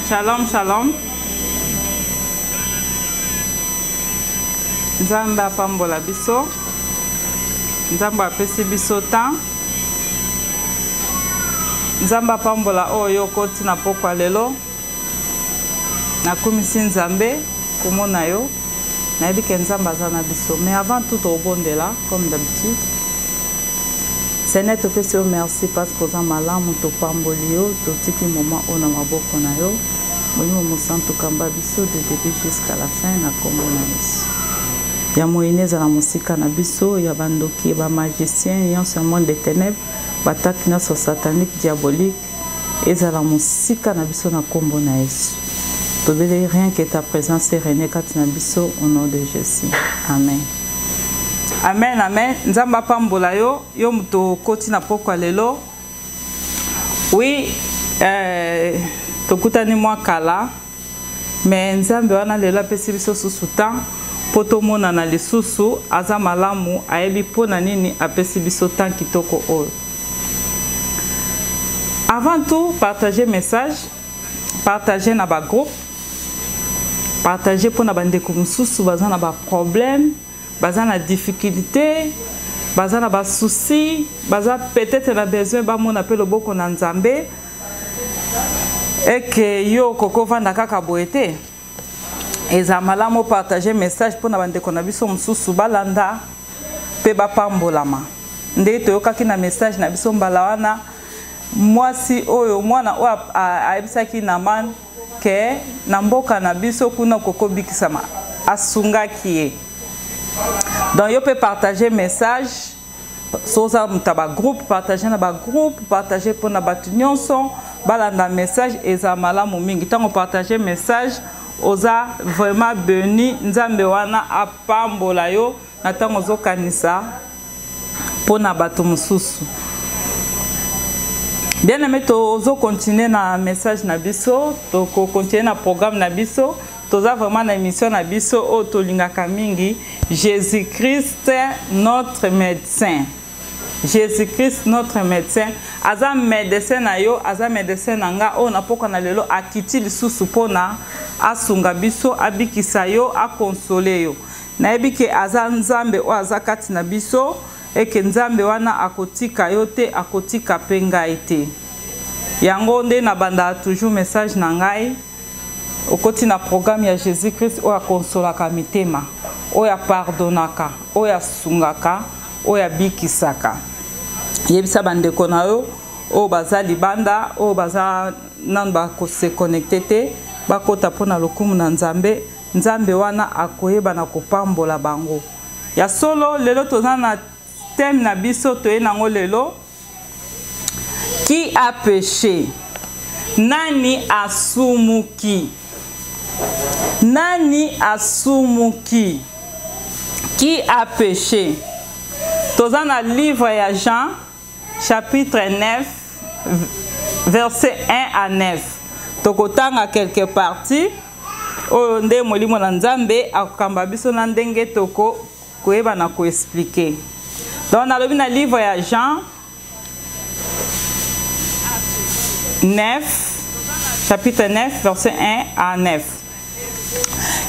Shalom, shalom. Nzambe apambola biso. Nzambe apesi biso temps. Nzambe apambola oyo okoti na pokwa lelo. Nakumisi Nzambe komona yo. Nayebi ke Nzambe aza na biso. Mais avant tout tobondela comme d'habitude. Seigneur topesi yo merci parce que oza malamu topamboli yo totiki moment oyo na maboko na yo. Molimo Mosantu kamba biso de début jusqu'à la fin na kombo na Yesu. Ya moyini ezala mosika na biso ya bandoki ba magicien nyonso ya monde de ténèbres batake nyonso satanique diabolique ezala mosika na biso na kombo na Yesu. Tobeleli rien que ta présence règne kati na biso au nom de Jésus. Amen. Amen, amen. Nzambe apambola yo, yo moto okoti na pokwa lelo. Oui, euh, tokutani mwa kala, mais Nzambe wana lelo apesi biso susu temps mpo tomonana lisusu. Aza malamu, ayebi mpo na nini apesi biso temps kitoko oyo. Avant tout, partager message, partager na ba groupe, partager mpo na bandeko mosusu baza na ba problème, baza na difficulté, baza na ba souci, baza peut-être na besoin bamona mpe loboko na Nzambe. Eke yo okoki ovanda kaka boye te. Eza malamu partager message mpo na bandeko na biso mosusu balanda mpe bapambolama. Nde toyokaki na message na biso mbala wana, mwasi oyo, mwana oyo ayebisaki Naaman ke na mboka na biso kuna okokobikisama, asungaki ye. Donc yo mpe partager message, soza moto ya ba groupe, partager na ba groupe, partager mpo na bato nyonso balanda message. Eza malamu mingi ntango partager message, oza vraiment béni. Nzambe wana apambola yo na ntango ozokanisa mpo na bato mosusu. Bien aimé, tozo continuer na message na biso, toko continuer na programme na biso. Toza vraiment na émission na biso oyo tolingaka mingi, Jésus-Christ notre médecin. Jésus-Christ notre médecin, aza médecin na yo, aza médecin na nga oyo na pokwa na lelo akiti lisusu mpona asunga biso, abikisa yo, akonsole yo. Nayebi ke aza Nzambe oyo aza kati na biso, eke Nzambe wana akotika yo te, akotika pe ngai te. Yango nde nabandaka toujours message na ngai, okoti na programme ya Jésus-Christ oyo akonsolaka mitema, oyo apardonaka, oyo asungaka, oyo abikisaka. Yebisa bandeko na yo oyo baza libanda, oyo baza nanu bakose connecte te, bakota mpona lokumu na Nzambe. Nzambe wana akoyeba na kopambola bango. Ya solo, lelo toza na thème na biso toye nango lelo, qui a péché? Nani asumuki? Nani asumuki? Qui a péché? Toza na livre ya Jean chapitre 9 verset 1 à 9. Tokotanga quelques parties oyo nde molimo na Nzambe akokamba biso na ndenge toko koyeba na koexplike. Donc nalobi na livre ya Jean 9 chapitre 9 verset 1 à 9.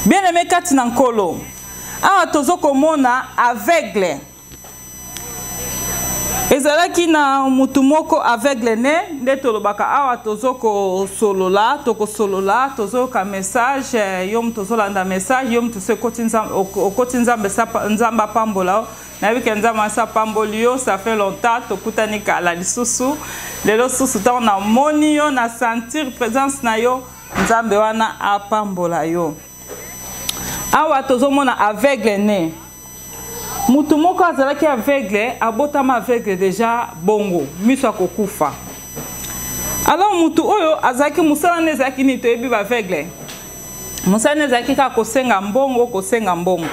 Bien-aimé kati na Nkolo, awa tozo komona aveugle. Ezalaki na mutu moko aveugle ne, nde tolobaka awa tozo kosolola, tokosolola, tozoyoka message, yo mutu ozolanda message, yo mutu so ekoti Nzambe, okoti Nzambe, Nzambe apambola yo. Nayebi ke Nzambe asi apamboli yo, ça fait longtemps tokutani kala lisusu. Lelo susu ntango namoni yo, na sentir présence na yo, Nzambe wana apambola yo. Awa tozomona aveugle ne. Mutu moko azalaki aveugle, abotama aveugle déjà bongo, miso akokufa. Alors mutu oyo azalaki mosala ne ezalaki nini, toyebi ba aveugle. Mosala ne ezalaki kaka kosenga mbongo, kosenga mbongo.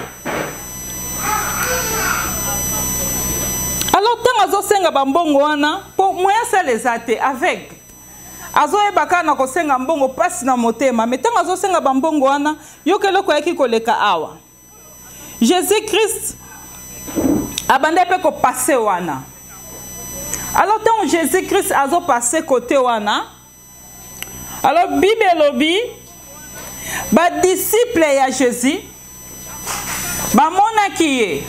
Alors ntango azosenga ba mbongo wana, po moyen asala eza te, aveugle. Azoyeba kaka na kosenga mbongo, pasi na motema. Mais ntango azosenga ba mbongo wana, yoka eloko ayaki koleka awa. Jésus-Christ abandaki mpe kopase wana. Alors ntango Jésus-Christ azopase kote wana, Alors Bible elobi ba disciples ya Jésus bamonaki ye,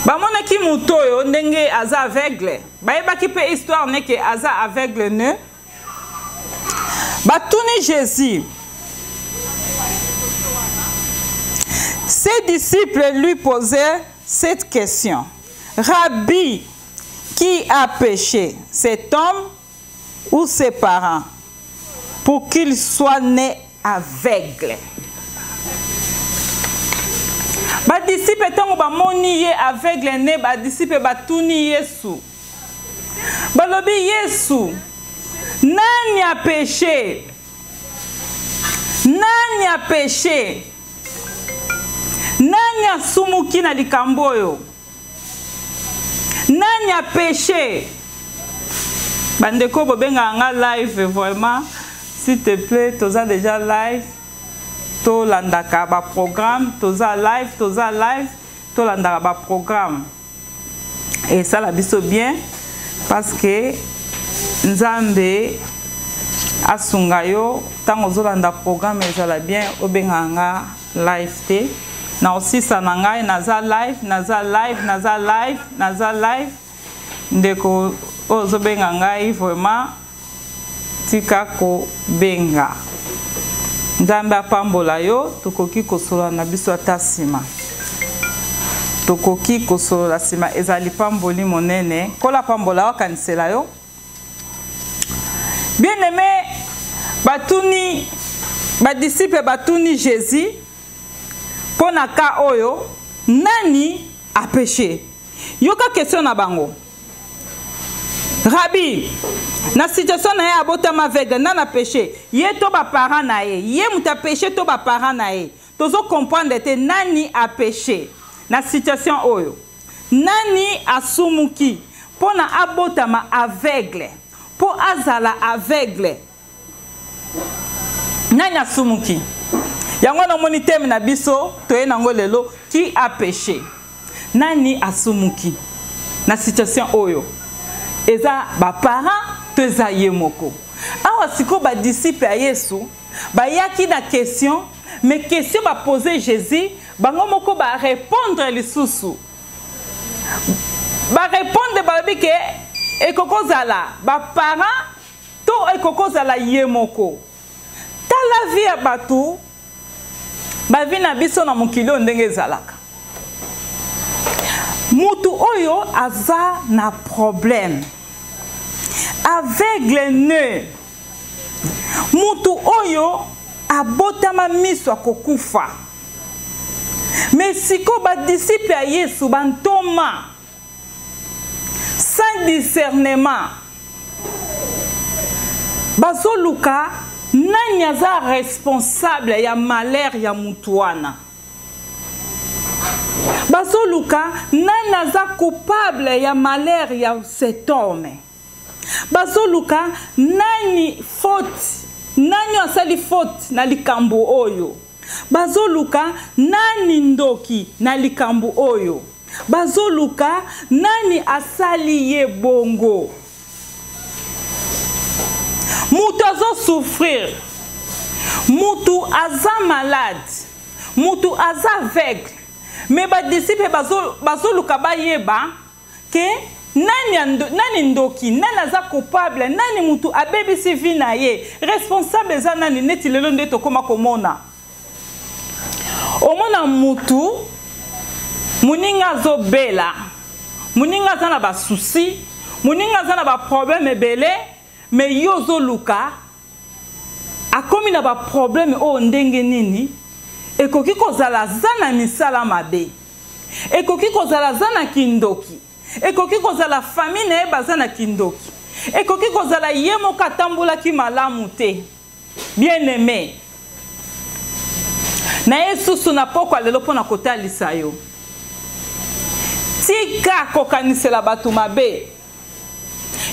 bamonaki moto oyo ndenge aza aveugle, bayebaki mpe histoire neke aza aveugle ne. Batuni Jésus. Ses disciples lui posèrent cette question. Rabbi, qui a péché, cet homme ou ses parents, pour qu'il soit né aveugle? Badisipe ntango bamoni ye aveugle ne, badisipe batuni Yesu, balobi Yesu, nani apeshe? Nani apeshe? Nani asumuki na likambo oyo? Nani apeshe? Bandeko bobengaka nga live, vraiment, s'il te plaît, toza déjà live, tolandaka ba programme, toza live, toza live, tolandaka ba programme. Esala biso bien parce que Nzambe asunga yo ntango ozolanda programme ezala bien, obengaka nga live te. Na osisa na ngai naza live, naza live, naza live, naza live. Ndeko oyo ozobenga ngai vraiment tika kobenga. Nzambe apambola yo, tokoki kosolola na biso ata nsima. Tokoki kosolola nsima, ezali pamboli monene. Kola pambola okanisela yo. Bien-aimé, batuni ba disciples batuni Jésus mpo na ka oyo nani a péché. Yoka question na bango. Rabbi, na situation na ye abotama aveugle, nani a péché? Ye to ba parents na ye? Ye moto a péché to ba parents na ye? Tozo comprendre te nani a péché na situation oyo. Nani asumuki mpo na abotama aveugle, mpo azala aveugle? Nani asumuki? Yango namoni thème na biso toye nango lelo, qui a péché? Nani asumuki na situation oyo? Eza ba parents to eza ye moko? Awa sikoyo ba disciples ya Yesu bayaki na question, mais question ba poser Jésus, bango moko ba répondre lisusu. Ba répondre balobi ke ekokozala ba parents to ekokozala ye moko. Tala vie ya bato, ba vie na biso na mokili oyo ndenge ezalaka. Mutu oyo aza na problème, aveugle ne, mutu oyo abotama miso akokufa. Mais siko ba disciples ya Yesu bantoma sans discernement bazoluka nani aza responsable ya malheur ya mutu wana. Bazoluka nani aza coupable ya malheur ya cet homme. Bazoluka nani faute, nani asali faute na likambo oyo. Bazoluka nani ndoki na likambo oyo. Bazoluka nani asali ye bongo. Mutu azo souffrir, mutu aza malade, mutu aza aveugle, mais ba disciples bazoluka bayeba ke nani ndoki, nani aza coupable, nani mutu abebisi vie na ye, responsable eza nani. Neti lelo nde tokoma komona, omona mutu moninga azobela, moninga aza na ba soucis, moninga aza na ba problème ebele, mais yo ozoluka akomi na ba problème oyo ndenge nini. Ekoki kozala aza na misala mabe, ekoki kozala aza na kindoki, ekoki kozala famille na ye baza na kindoki, ekoki kozala ye moko atambolaki malamu te. Bien-aimé, na ye susu na pokwa lelo mpona kotalisa yo, tika kokanisela bato mabe.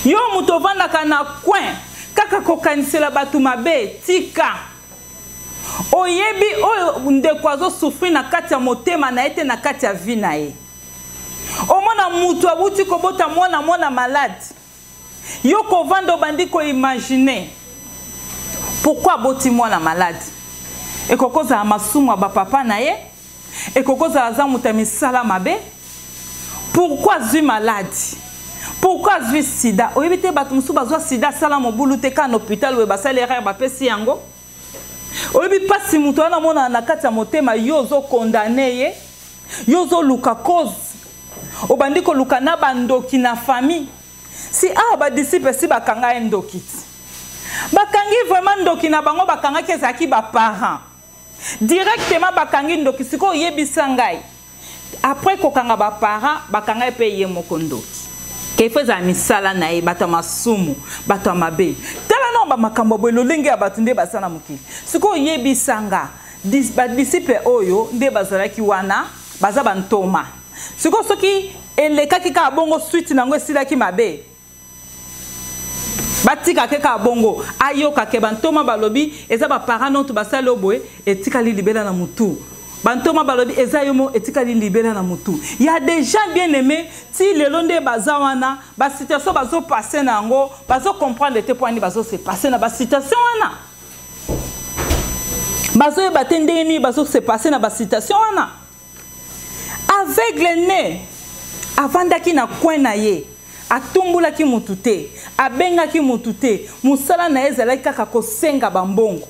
Yo moto ovandaka na coin kaka kokanisela bato mabe, tika. Oyebi oyo ndeko azosouffrir na kati ya motema na ye te, na kati ya vie na ye. Omona mutu awuti kobota mwana, mwana malade, yo kovanda obandi koimagine. Pourquoi aboti mwana malade? Ekoki kozala masumu ya bapapa na ye, ekoki kozala aza moto ya misala mabe. Pourquoi azwi maladi? Pourquoi azwi sida? Oyebi te bato mosusu bazwa sida, asala mobulu te, kaka na hôpital oyo basali erreur bapesi yango. Oyebi mpasi moto wana amonana na kati ya motema, yo ozokondane ye, yo ozoluka cause, obandi koluka na bandoki na famille. Si awa badisiple si bakanga ye ndoki ti, bakangi vraiment ndoki na bango, bakangaki ezalaki baparent directement, bakangi ndoki. Sikoyo oyebisa ngai, après kokanga baparent, bakanga ye mpe ye moko ndoki, kefo ezala misala na ye, bato ya masumu, bato ya mabe. Tala nao bamakambo boye, lolenge ya bato nde baza na mokili. Sikoyo oyebisa nga, badisiple oyo nde bazalaki wana, baza bantoma. Sikoyo soki elekaki kaka bongo, suite nango esilaki mabe, batikake kaka bongo, ayokake bantoma balobi eza baparent noto basali oyo boye, etikali libela na mutu. Bantoma balobi eza yo mo, etikali libela na mutu. Ya des gens bien aimé, ti lelo nde baza wana, basituation bazopasse na yango, bazocomprendre te mpo ani bazose passe na basituation wana, bazoyeba te ndenge nini bazose passe na basituation wana. Aveugle ne avandaki na coin na ye, atumbulaki mutu te, abengaki mutu te, mosala na ye ezalaki kaka kosenga bambongo.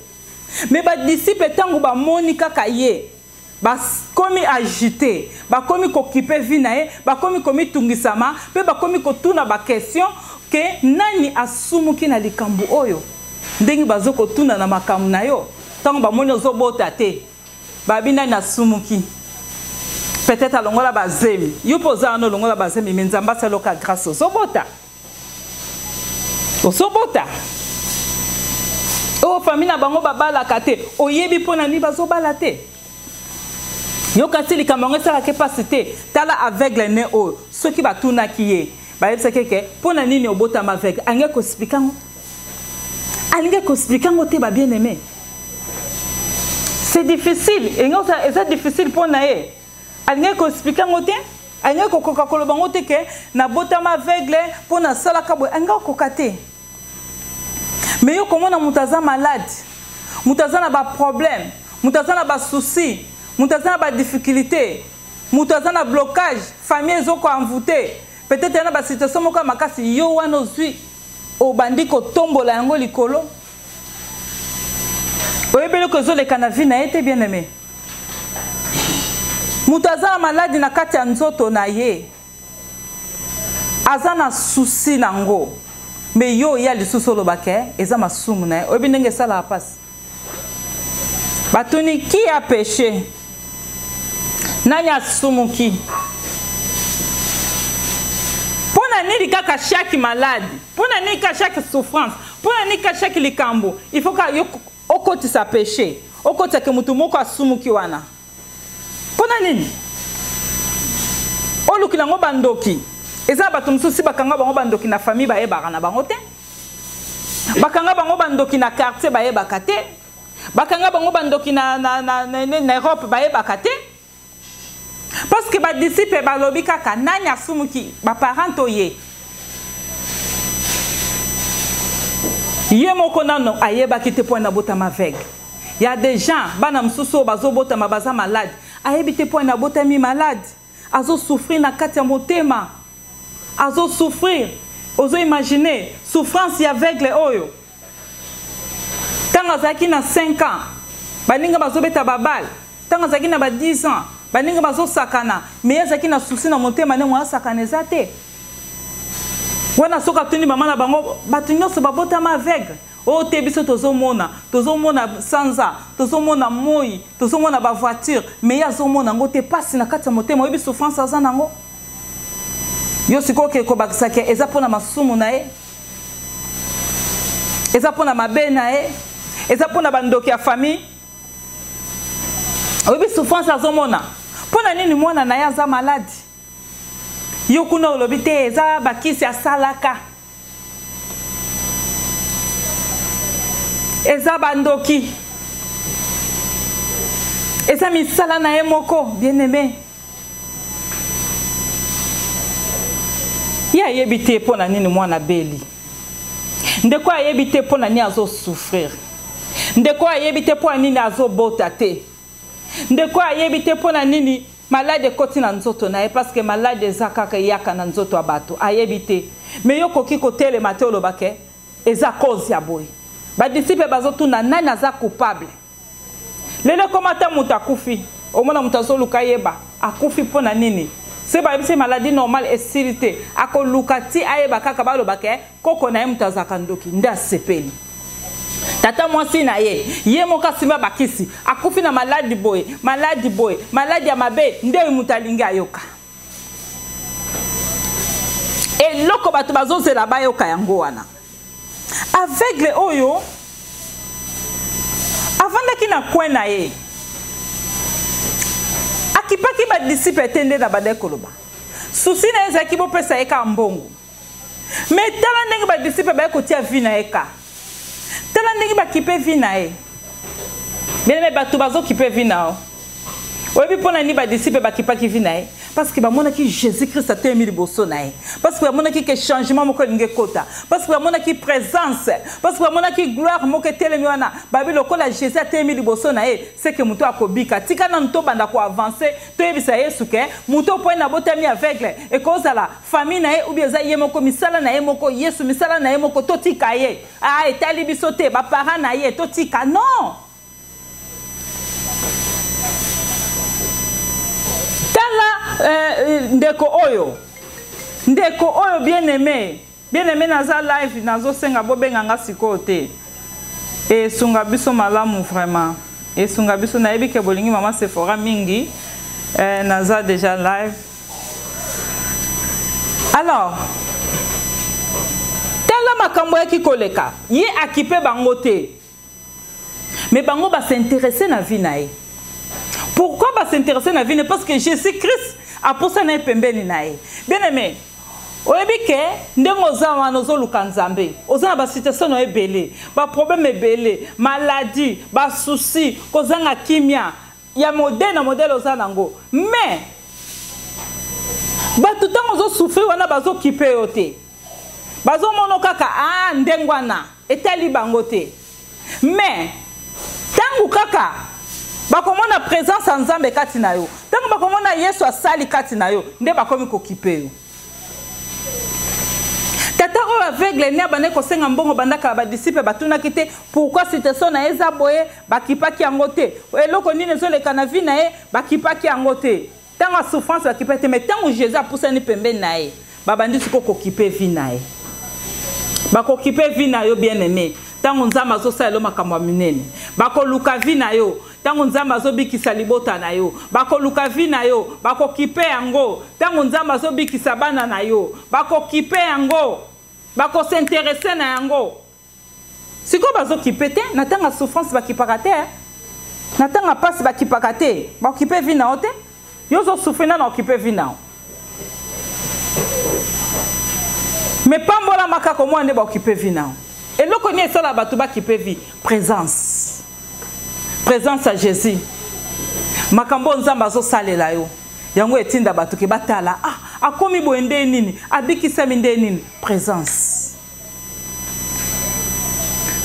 Me badisiple ntango bamoni kaka ye, bakomi agite, bakomi kokipe vi na ye, bakomi komitungisama mpe bakomi kotuna baquestion ke nani asumuki na likambo oyo. Ndenge bazokotuna na makambo na yo, ntango bamoni ozobota te, babi nani asumuki? Peut-être alongola bazemi. Yo mpe oza wana, olongola bazemi, me Nzambe asaloka grâce, ozobota, ozobota. Oyo famille na bango babalaka te, oyebi mpo na nini bazobala te? Yoka ti likambo yango esalaka mpasi te. Tala aveugle ne oyo, soki batunaki ye, bayebisaki eke mpo na nini obotama aveugle, alingi koexplike yango? Alingi koexplike yango te. Ba bien aimé, c'est difficile, eza difficile mpo na ye. Alingaki koexplike yango te, alingaki kokoka koloba yango te ke nabotama aveugle mpo nasalaka boye, alingaki kokoka te. Me yo komona moto aza malade, moto aza na baproblème, moto aza na basouci, moto aza na badifficulté, moto aza na blocage, famille ezokoenvoute, peut-être ya na basituation moko ya makasi, yo wana ozwi, obandi kotombola yango likolo. Oyebi eloko ezoleka na vie na ye te. Bien aimé, moto aza na maladi na kati ya nzoto na ye, aza na susi nango, me yo oya lisusu olobake eza masumu na ye. Oyebi ndenge esalaka mpasi? Batuni qui a péché, nani asumuki? Mpo na nini kaka chaque malade? Mpo na nini kaka chaque souffrance? Mpo na nini kaka chaque likambo il faut kaka yo okotisa péché, okotisake motu moko asumuki wana? Mpo na nini olukila yango bandoki? Eza bato mosusu si bakanga bango bandoki na famille, bayebaka na bango te. Bakanga bango bandoki na quartier, bayebaka te. Bakanga bango bandoki na Europe, bayebaka te. Parce que badisiple balobi kaka nani asumuki, baparent to ye? Ye moko nano ayebaki te mpo na botama aveugle. Ya des gens, bana mosusu oyo bazobotama baza malade, ayebi te mpo na abotami malade, azosouffrir na kati ya motema, azosouffrir. Ozoimagine souffrance ya aveugle oyo, ntango azalaki na 5 ans, baninga bazobeta babale, ntango azalaki na ba 10 ans, baninga bazosakana, me ye azalaki na susi na motema ndenge asakana eza te wana. Soki atuni mama na bango, bato nyonso babotama aveugle oyo te, biso tozomona, tozomona sanza, tozomona moi, tozomona bavoiture, me ye azomona yango te. Mpasi na kati ya motema, oyebi souffrance aza nango? Yo sikoyo okei kobakisaka eza mpona masumu na ye, eza mpona mabe na ye, eza mpona bandoki ya famille. Oyebi souffrance azomona? Mpo na nini mwana na ye aza maladi? Yo kuna olobi te eza bakisi asalaka, eza bandoki, eza misala na ye moko. Bien aimé, ye ayebi te mpo na nini mwana beli. Ndeko ayebi te mpo na nini azosouffrir. Ndeko ayebi te mpo na nini azobota te. Ndeko ayebi te mpo na nini maladi ekoti na nzoto na ye, parce que maladi eza kaka eyaka na nzoto ya bato, ayebi te. Mais yo okoki kotelema te oloba ke eza cause ya boye. Ba disciples bazotuna nani aza coupable. Lelo ekoma ata moto akufi, omona moto azoluka ayeba akufi mpo na nini. Soki bayebisi maladie normale esili te, akoluka ti ayeba kaka baloba ke koko na ye moto azalaka ndoki nde asepeli. Tata mwasi na ye, ye moko asimba bakisi, akufi na maladi boye, maladi boye, maladi ya mabe nde moto alingi ayoka. Eloko bato bazozela bayoka yango wana. Aveugle oyo avandaki na coin na ye, akipaki ba disciple te nde na bandaki koloba. Souci na ye ezalaki bopesa ye kaka mbongo. Mais tala ndenge ba disciple baye kotia vie na ye ka. Tala ndenge bakipe vie na ye. Bien-aimé, bato bazokipe vie na yo. Oyebi mpona nini ba disciple bakipaki vie na ye? Parce que bamonaki Jésus-Christ atelemi liboso na ye. Parce que bamonaki ke changement moko elingi ekota. Parce que bamonaki présence. Parce que bamonaki gloire moko etelemi wana. Babi lokola Jésus atelemi liboso na ye, c'est que moto akobika. Tika nanu tobanda ko avancer, toyebisa Yesu ke moto mpo ye nabotami aveugle, ekozala famille na ye ou bien eza ye moko, misala na ye moko, Yesu misala na ye moko, totika ye. Ah, etali biso te, ba parents na ye, totika. Non! Tala ndeko oyo. Ndeko oyo bien-aimé. Bien-aimé naza live, nazosenga bobenga nga sikoyo te. Esunga biso malamu vraiment. Esunga biso, nayebi ke bolingi mama Sephora mingi. Naza déjà live. Alors, tala makambo yaki koleka. Ye akipe bango te. Mais bango ba s'intéresser na vie na ye. Pourquoi ba s'intéresser na vie na ye? Parce que Jésus-Christ apusa na ye pembeni na ye. Bien-aimé, oyebi ke ndenge oza wana ozoluka Nzambe, oza na ba situation na yo ebele, ba problème ebele, maladie, ba soucis, kozanga kimia ya modèle na modèle oza nango. Mais bato ntango ozo souffrir wana bazokipe yo te. Bazomono kaka, ah, ndenge wana etali bango te. Mais ntango kaka bakomona présence ya Nzambe kati na yo, ntango bakomona Yesu asali kati na yo, nde bakomi kokipe yo. Tata oyo aveugle ne abandaki kosenga mbongo banda kala, ba disciples batunaki te pourquoi situation na ye eza boye, bakipaki yango te. Eloko nini ezoleka na vie na ye, bakipaki yango te. Tango ya souffrance bakipaki te, mais tango Jésus apusani pembeni na ye, babandi sikoyo kokipe vie na ye. Bakokipe vie na yo bien-aimé tango Nzambe azosalela yo makambo ya minene. Bakoluka vie na yo tango Nzambe azobikisa libota na yo. Bakoluka vie na yo, bakokipe yango tango Nzambe azobikisa bana na yo. Bakokipe yango, bakosinteresse na yango. Sikoyo bazokipe te, na tango ya souffrance bakipaka te, na tango ya pasi bakipaka te, bakokipe vie na yo te. Yo ozo souffrir nanu okipe vie na yo. Mais pambolama kaka omona nde baokipe vie na yo. Eloko nini esala bato bakipe vie? Présence. Présence ya Jésus. Makambo oyo Nzambe azosalela yo, yango etinda bato ke batala, ah, akomi boye nde nini? Abikisami nde nini? Présence.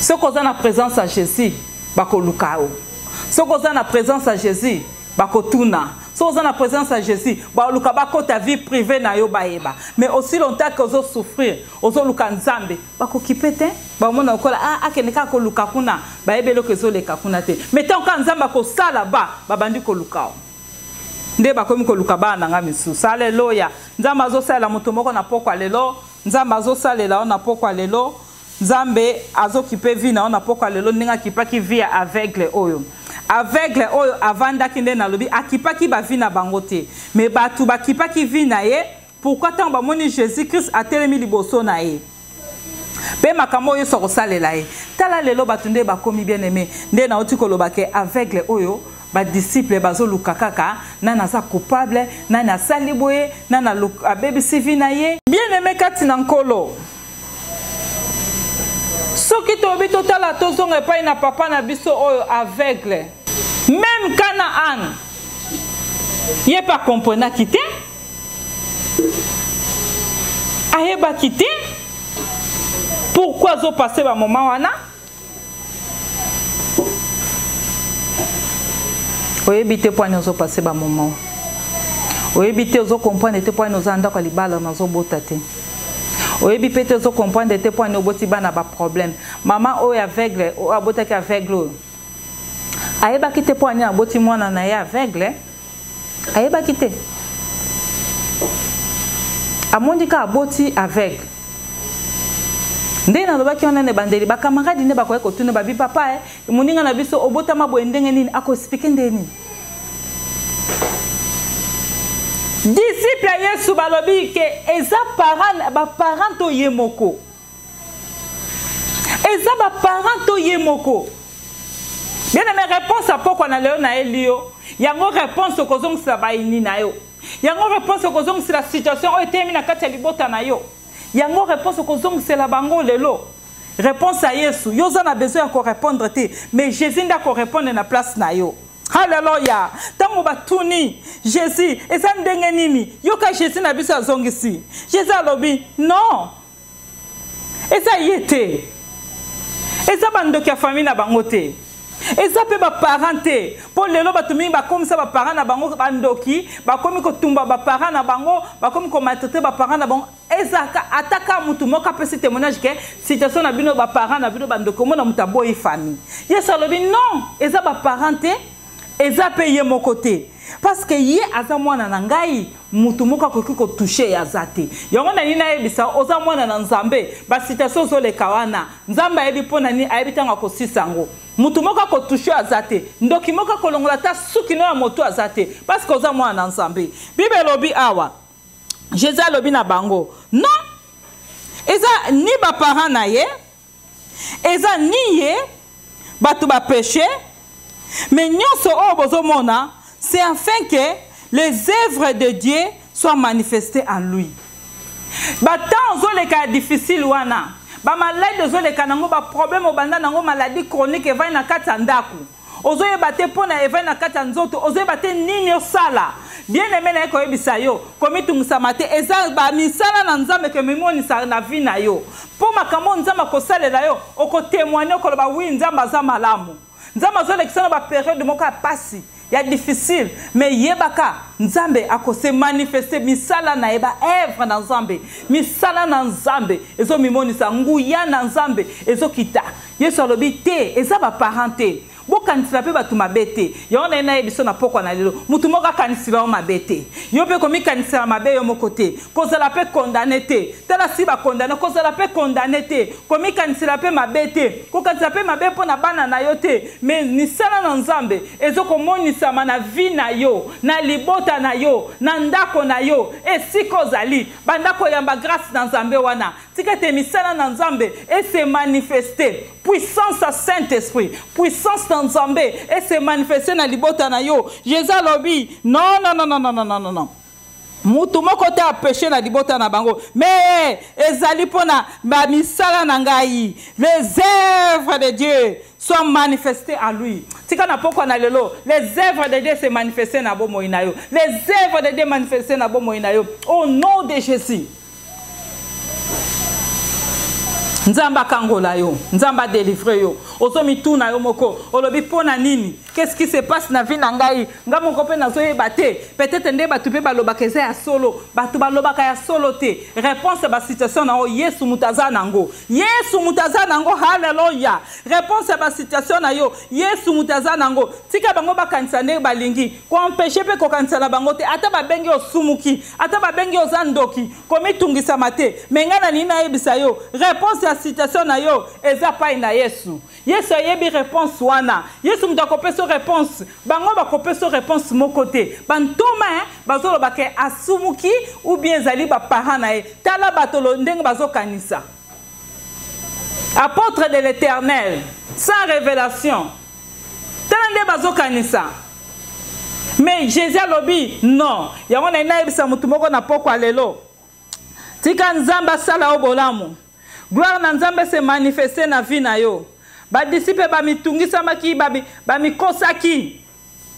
Soki oza na présence ya Jésus, bakoluka yo. Soki oza na présence ya Jésus, bakotuna. Soki oza na présence ya Jésus, baluka bakota vie privée na yo bayeba. Mais aussi longtemps que ozo souffrir, ozoluka Nzambe, bakokipe te. Bamona lokola, ah, akende kaka koluka kuna, bayebi eloko ezoleka kuna te. Mais tant que Nzambe akosala ba, babandi koluka yo. Nde bakomi koluka bana na nga misusu. Alléluia. Nzambe azosalela moto moko na pokwa lelo. Nzambe azosalela yo na pokwa lelo. Nzambe azokipe vie na yo na pokwa lelo ndenge akipaki vie ya aveugle oyo. Aveugle oyo avandaki nde nalobi akipaki ba vie na bango te. Mais bato bakipaki vie na ye. Pourquoi tango bamoni Jésus-Christ atelemi liboso na ye? Pe makambo oyo Yesu akosalela ye. Tala lelo bato nde bakomi bien-aimé. Nde nauti koloba ke aveugle oyo ba disciples bazoluka kaka nani aza coupable, nani asali boye, nani abebisi vie na ye. Bien-aimé kati na Nkolo, soki toyebi totala tozonga epai na papa na biso oyo aveugle, même Canaan ye pe akomprenaki te, ayebaki te pourquoi azopasse ba moment wana. Oyebi te mpo ani ozopase bamoment. Oyebi te, ozokomprendre te mpo ani oza ndako ya libala nazobota te. Oyebi mpe te, ozokomprendre te mpo ani oboti bana baproblème. Mama oyo aveugle, oyo abotaki aveugle oyo, ayebaki te mpo ani aboti mwana na ye aveugle. Ayebaki te, amondi kaka aboti aveugle. Nde nalobaki wana na ebandeli, bakamaradi nde bakoki kotuna babi: "Papa, moninga na biso, obotama boye ndenge nini?" Akoexpliquer ndenge nini? Disciple ya Yesu balobi ke eza baparent to ye moko, eza baparent to ye moko. Bien aimé, réponse ya pokwa na lelo nayeli yo yango, réponse okozongisela bayini na yo yango, réponse okozongisela situation oyo eteyemi na kati ya libota na yo yango, réponse okozongisela bango lelo, réponse ya Yesu. Yo oza na besoin ya korépondre te, mais Jésus nde akorépondre na place na yo. Halleluya! Ntango batuni Jésus eza ndenge nini, yoka Jésus na biso azongisi. Jésus alobi: "Non, eza ye te, eza bandoki ya famille na bango te, eza mpe baparent te." Mpo lelo bato mingi bakomisa baparent na bango bandoki, bakomi kotumba baparent na bango, bakomi komaltraiter baparent na bango. Ezaka ata ka mutu moko apesi témoignage ke situation na bino, baparent na bino bandoki, omona moto aboyi famille. Yesu alobi: "Non, eza baparent te, eza mpe ye moko te, parce que ye aza mwana na ngai, mutu moko akoki kotoucher ye aza te." Yango nani nayebisa, oza mwana na Nzambe. Basituation ozoleka wana, Nzambe ayebi mpo na nini, ayebi ntango akosisa yango. Mutu moko akotoucher aza te, ndoki moko akolongola ata suki no ya moto aza te, parce que oza mwana na Nzambe. Bible elobi awa, Jésus alobi na bango: "Non, eza ni baparent na ye, eza ni ye bato bapécher, mais nyonso oyo bozomona, c'est afin que les œuvres de Dieu soient manifestées en lui." Batemps ozoleka ya difficile wana, bamaladi ozoleka nango, baproblème obanda nango, maladie chronique evandi na kati ya ndako, ozoyeba te mpo na evandi na kati ya nzoto, ozoyeba te nini osala. Bien aimé, na ye koyebisa yo, komitungisama te. Eza bamisala na Nzambe ke mimonisa na vie na yo, mpo makambo Nzambe akosalela yo, okotémoigner, okoloba: "Oui, Nzambe aza malamu." Nzambe azolekisa na bapériode moko ya pasi, ya difficile, mais yebaka Nzambe akose manifester misala na ye, baœuvre na Nzambe. Misala na Nzambe ezomimonisa, nguya na Nzambe ezokita. Yesu alobi te, eza baparent te, bokanisela mpe bato mabe te. Yango na ye nayebi biso na pokwa na lelo, motu moko akanisela yo mabe te, yo mpe komikanisela mabe yo moko te, kozala mpe condamné te. Tala si bacondamner, kozala mpe condamné te, komikanisela mpe mabe te, kokanisela mpe mabe mpo na bana na yo te. Mais misala na Nzambe ezokomonisama na vie na yo, na libota na yo, na ndako na yo, esika ozali. Banda koyamba grâce na Nzambe wana. Tika ete misala na Nzambe ese manifester, puissance ya Saint Esprit, puissance na Nzambe ese manifester na libota na yo. Jésus alobi: "Non, non, non, non, non, non, non, non, mutu moko te apécher na libota na bango, mais ezali mpona bamisala na ngai, les œuvres de Dieu soient manifestées en lui." Tika na pokwa na lelo les œuvres de Dieu se manifester na bomoi na yo, les œuvres de Dieu manifester na bomoi na yo, au nom de Jésus. Nzambe akangola yo, Nzambe adélivrer yo. Ozomituna yo moko, olobi: "Mpo na nini? Qu'est-ce qui se passe na vie na ngai? Nga moko mpe nazoyeba te." Peut-être nde bato mpe balobaka eza ya solo, bato balobaka ya solo te. Réponse ya basituation na yo, Yesu moto aza nango, Yesu moto aza nango. Halleluya! Réponse ya basituation na yo, Yesu moto aza nango. Tika bango bakanisa ndenge balingi, koempêcher mpe kokanisa na bango te. Ata babengi osumuki, ata babengi oza ndoki, komitungisama te. Mais ngai na nini nayebisa yo, réponse ya situation na yo eza pai na Yesu. Yesu ayebi réponse wana, Yesu moto akopesa réponse. Bango bakopesa réponse moko te. Bantoma bazoloba ke asumuki ou bien ezali baparent na ye. Tala bato ndenge bazokanisa. Apôtre de l'Éternel sans révélation, tala nde bazokanisa. Mais Jésus alobi: "Non." Yango na ye nayebisa motu moko na pokwa lelo, tika Nzambe asala yo bolamu, gloire na Nzambe se manifeste na vie na yo. Badisciple bamitungisamaki, bamikosaki,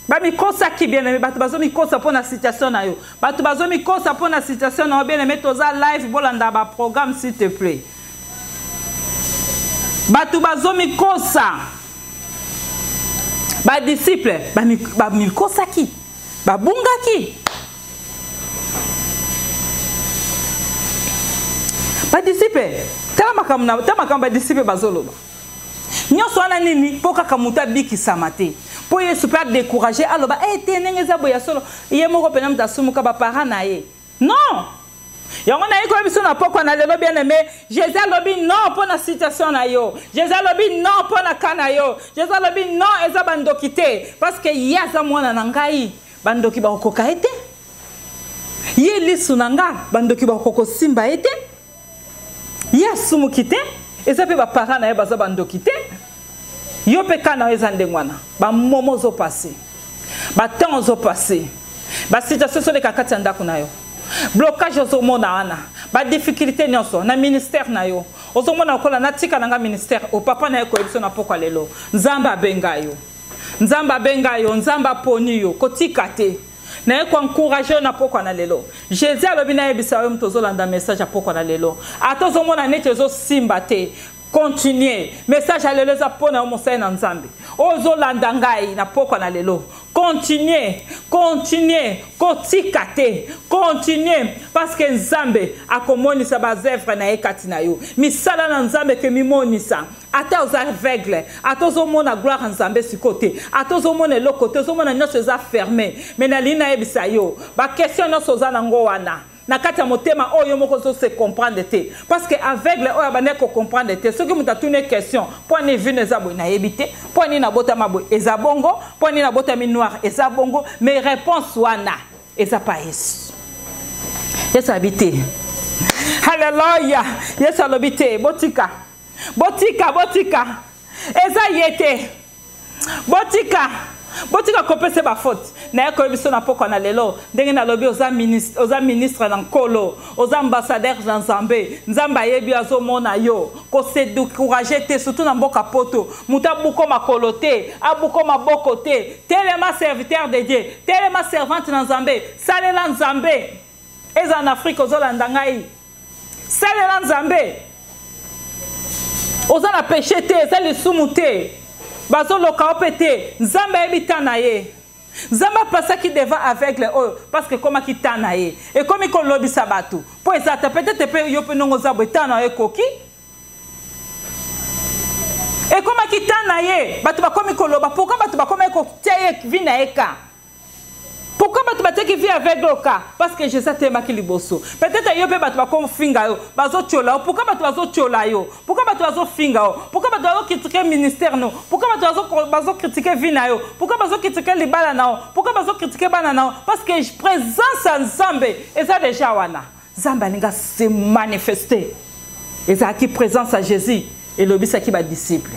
bamikosaki. Bien aimé, bato bazomikosa mpo na situation na yo, bato bazomikosa mpo na situation na yo. Bien aimé, toza live, bolanda baprogramme s'il te plaît. Bato bazomikosa, Badisiple bamikosaki, babungaki. Badisiple, tala makambo na tala makambo badisiple bazoloba. Nyonso wana nini? Mpo kaka moto abikisama te. Mpo Yesu mpe adécourage, aloba e te ndenge eza boye ya solo, ye moko mpena moto asumuka, baparent na ye. Non! Yango naye koyebi biso na pokwa na lelo, bien aimé, Jésus alobi non mpo na situation na yo. Jésus alobi non mpo na ka na yo. Jésus alobi non, eza bandoki te, parce que ye aza mwana na ngai, bandoki bakokoka ye te. Ye lisu na nga, bandoki bakokoka kosimba ye te. Ye asumuki te, eza mpe baparent na ye baza bandoki te. Yo mpe ka na yo eza ndenge wana, bamomo ozopase, batemps ozopase, basituation ezoleka kati ya ndako na yo, blocage ozomona wana, badifficulté nyonso na ministère na yo ozomona lokola natika na nga ministère o papa na ye koyebi biso na pokwa lelo. Nzambe abenga yo, Nzambe abenga yo, Nzambe aponi yo, kotika te. Naye koencourage yo na pokwa na lelo. Jésus alobi nayebisa yo, moto ozolanda message ya pokwa na lelo, ata ozomona neti ezosimba te, continue. Message ya lelo eza mpo na yo, mosali na Nzambe oyo ozolanda ngai na pokwa na lelo. Continue, continue, kotika te, continue, parce que Nzambe akomonisa baevre na ye kati na yo. Misala na Nzambe ke mimonisa, ata oza aveugle, ata ozomona gloire ya Nzambe sikoyo te, ata ozomona eloko te, ozomona nyonso eza ferme, mais nalingi nayebisa yo, baquestion nyonso oza nango wana na kati ya motema oyo yo moko ozo se comprendre te, parce que aveugle oyo abandaki kocomprendre te, soki moto atuni question mpo ani vino eza boye, nayebi te, mpo ani nabotama boye eza bongo, mpo ani nabotami noir eza bongo, mais réponse wana eza pa Yesu. Yesu alobi te, halleluya. Yesu alobi te, botika, botika, botika, eza ye te, botika, botika kopesa bafaute. Naye koyebi biso na pokwa na lelo, ndenge nalobi, oza ministre, oza ministre na Nkolo, oza ambassadeur na Nzambe. Nzambe ayebi yo, azomona yo. Kose décourage te, surtout na mboka poto. Moto abuko makolo te, abuko maboko te. Telema, serviteur de Dieu, telema, servante na Nzambe, salela Nzambe. Eza na Afrique, ozolanda ngai, salela Nzambe. Oza na péché te, eza lisumu te, bazoloka yo mpe te. Nzambe ayebi ta na ye. Nzambe apasaki devant aveugle oyo parce que ekomaki ta na ye, ekomi kolobisa bato mpo eza ta. Peut-être mpe yo mpe ndongo oza boye, ta na yo ekoki, ekomaki ta na ye, bato bakomi koloba. Pourquoi bato bakomaki kotia ye vi na ye ka? Pourquoi bato batiaki vie aveugle ka? Parce que Jésus atelemaki liboso. Peut-être yo mpe bato bakofinga yo, bazotiola yo. Pourquoi bato bazotiola yo? Pourquoi bato bazofinga yo? Pourquoi bato bazocritiquer ministère no? Pourquoi bato bazocritiquer vie na yo? Pourquoi bazocritiquer libala na yo? Pourquoi bazocritiquer bana na yo? Parce que présence ya Nzambe eza déjà wana. Nzambe alinga se manifester. Ezalaki présence ya Jésus elobisaki badisciple,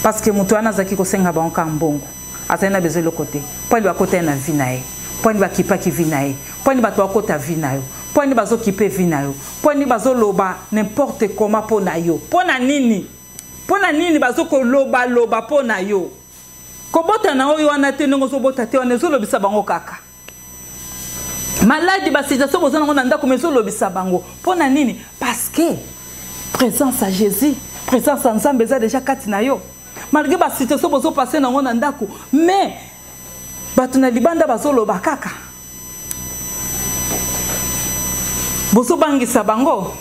parce que moto wana azalaki kosenga bango kaka mbongo, azali na besoin eloko te. Mpo ani bakota ye na vie na ye? Mpo ani bakipaki vie na ye? Mpo ani bato bakota vie na yo? Mpo ani bazokipe vie na yo? Mpo ani bazoloba n'importe comment mpo na yo? Mpo na nini? Mpo na nini bazokolobaloba mpo na yo? Kobota na oyo wana te, ndenge ozobota te wana ezolobisa bango kaka. Maladi, basituation boza nango na ndako, ma ezolobisa bango. Mpo na nini? Parce que présence ya Jésus, présence ya Nzambe eza déjà kati na yo. Malgré basituation bozopase nango na ndako, mais bato na libanda bazoloba kaka, bozobangisa bango.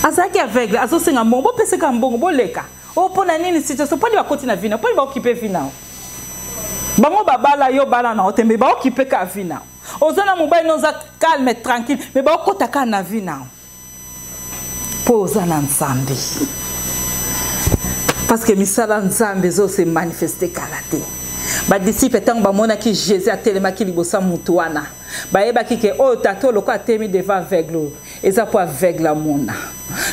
Azalaki aveugle, azosenga mbongo, bopeseka mbongo, boleka o. Mpo na nini situation? Mponi bakoti na vina? Mponi baokipe vina? Bango babala yo, bala na yo te, me baokipe ka vina. Oza na mobali no, oza calme, tranquille, me baokota kaka na vi na yo, mpo oza na Nzambe, parce que misala Nzambe ezose manifeste kala te. Badisiple, ntango bamonaki Jésus atelemaki liboso ya motu wana, bayebaki ke oyo tata oyo lokola atelemi devant aveugle oyo, eza mpo aveugle amona.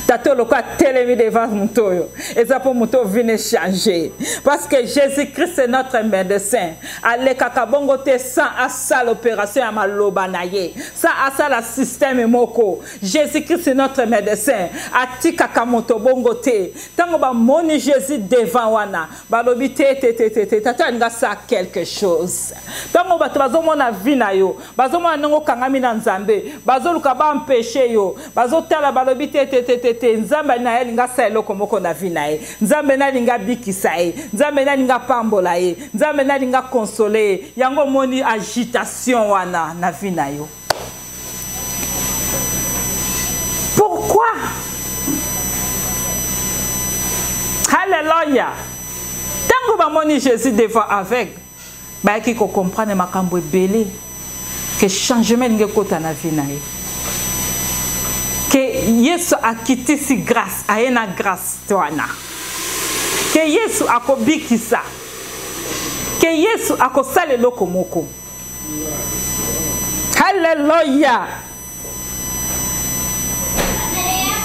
Tata oyo lokola atelemi devant moto oyo, eza mpo moto oyo vine changer, parce que Jésus Christ est notre médecin. Alekaka bongo te sans asala opération ya maloba na ye, sans asala système moko. Jésus Christ est notre médecin, atikaka moto bongo te. Ntango bamoni Jésus devant wana, balobi te, te, te, te, te, tata alingi asala quelque chose. Ntango bato bazomona vie na yo, bazomona ndenge okangami na Nzambe, bazoluka baempêche. yo. Bazotala balobi te te te te te, Nzambe na ye alinga asala eloko moko na vie na ye. Nzambe na alinga abikisa ye. Nzambe na alinga apambola ye. Nzambe na alinga akonsole ye. Yango omoni agitation wana na vie na yo. Pourquoi? Alléluia. Tango bamoni Jésus devant aveugle, bayaki ko comprendre makambo ebele que changement elingi ekota na vie na ye. Que Yesu akitisi grâce, aye na grâce wana. Que Yesu akobikisa. Que Yesu akosala eloko moko. Alléluia.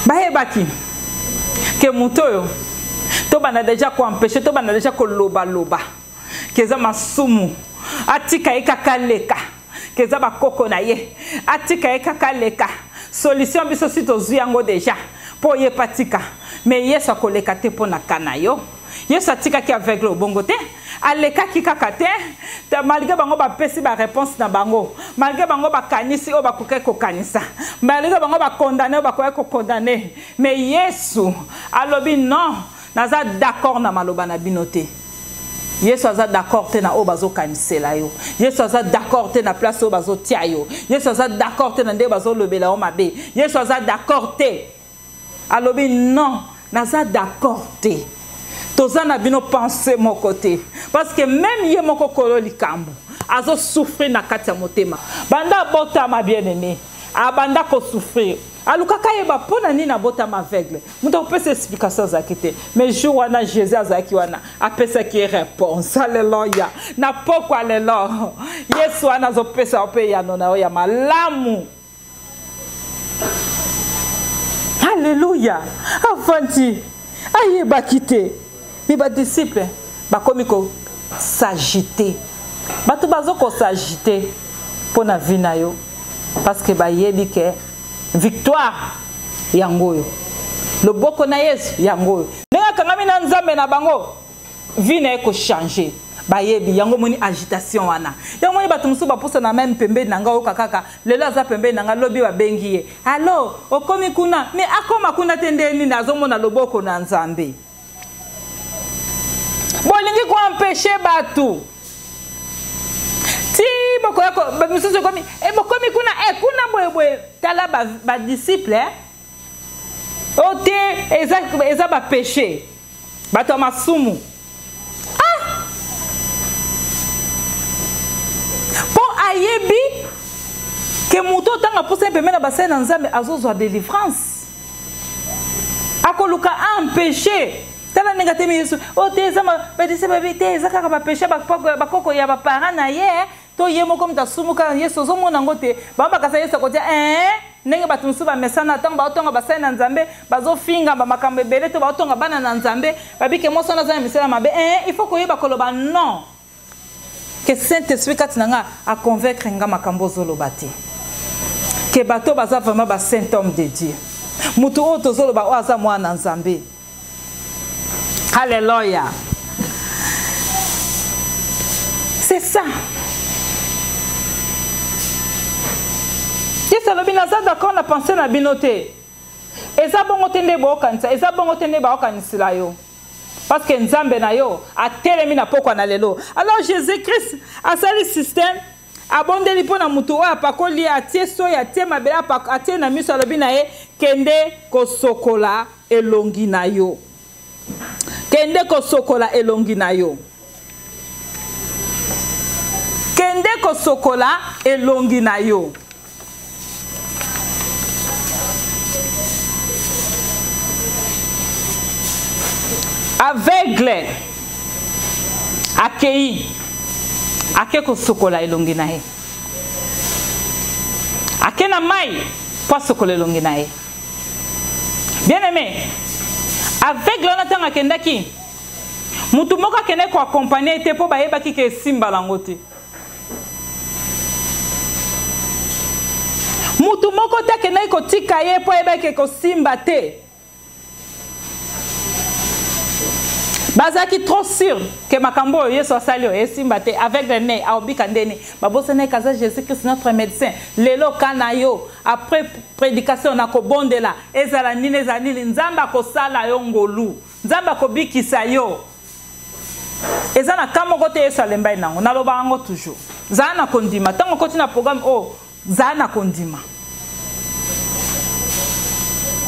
Bayebaki ke moto oyo tobanda deja koempeshe, tobanda deja kolobaloba ke eza masumu, atika ye kaka leka, ke eza bakoko na ye, atika ye kaka leka. Solution biso si tozwi yango deja mpo ye patika, me Yesu akoleka te mpo na ka na yo. Yesu atikaki aveugle obongo te, alekaki kaka te, malgré bango bapesi ba réponse na bango, malgré bango bakanisi oyo bakokaki kokanisa, malgré bango bakondane oyo bakokaki kokondane, mais Yesu alobi non, naza d'accord na maloba na bino te. Yesu aza d'accord te na oyo bazokanisela yo. Yesu aza d'accord te na place oyo bazotia yo. Yesu aza d'accord te na ndenge bazolobela yo mabe. Yesu aza d'accord te. Alobi non, naza d'accord te. Toza na bino pensée moko te. Parce que même ye moko kolo likambo azo souffrir na kati ya motema. Banda abotama bien-aimé, abanda ko souffrir. Alukaka yeba mpo na nini abotama aveugle. Moto akopesa explication azalaki te. Mais jour wana Jésus azalaki wana, apesaki ye réponse. Alléluia. Na pokwa lelo, Yesu wana azopesa yo mpe eyano na yo ya malamu. Alléluia. Avandi, ayebaki te. Mais ba disciples bakomi ko s'agiter. Bato bazo ko s'agiter mpo na vie na yo parce que bayebi ke victoire yango oyo, loboko na Yesu yango oyo, ndenge akangami na Nzambe na bango, vie na ye ko changer. Bayebi yango, moni agitation wana. Yango moni bato mosusu bapusana meme pembeni na ngai, oyoka kaka lelo aza pembeni na ngai, lobi babengi ye, alo okomi kuna, me akoma kuna te, nde nini azomona loboko na Nzambe. Bolingi koempeshe bato ti bokoya misusu ekomi e bokomi kuna e kuna boye boye. Tala badisciple ba o te, eza, eza bapeshe bato ya masumu. Ah! Mpo ayebi ke moto otanga mposa ye pembeni na basali na Nzambe azozwa délivrance, akoluka empêcher. Tala ndenge atemi Yesu, o te eza badise babi te, eza kaka bapeshe bakoko ya baparent na ye to ye moko moto asumuka. Yesu ozomona yango te, bango bakasa Yesu akotia ndenge bato mosusu bamesana ntango baotonga basali na Nzambe, bazofinga bamakambo ebele, to baotonga bana na Nzambe, babike mwasi wana aza na misala mabe. Il faut koyeba koloba non, ke Saint-Esprit kati na nga aconvaincre nga makambo ozoloba te, ke bato baza vraiment ba saint homme de Dieu, moto oyo tozoloba oyo aza mwana na Nzambe. Alléluia. C'est ça. Yesu alobi naza d'accord na pensée na bino te. Eza bongo te nde bokanisa, eza bongo te nde baokanisela yo. Parce que Nzambe na yo atelemi na pokwa na lelo. Alors Jésus-Christ asali système, abondeli mpo na motu oyo apakoli ye, atie soyi, atie mabele, atie na miso, alobi na ye kende kosokola elongi na yo. Kende kosokola elongi na yo. Kende kosokola elongi na yo. Aveugle akei, ake kosokola elongi na ye, ake na mai mpo asokola elongi na ye. Bien aimé, aveugle wana ntango akendaki, motu moko akendaki koakompagne ye te mpo bayebaki ke esimba nango te. Motu moko te akendaki kotika ye mpo ayebaki ke kosimba te. Bazalaki trop sur que makambo oyo Yesu asali oyo esimba te, aveugle ne aobika ndeni. Babosani kaza Jésus Christ notre médecin. Lelo kana yo après prédication na kobondela ezala nini ezala nini, Nzambe akosala yo ngolu, Nzambe akobikisa yo. Eza na ka moko te Yesu alembai nango, naloba yango toujours. Zala na kondima ntango okoti na programme oyo, zala na kondima.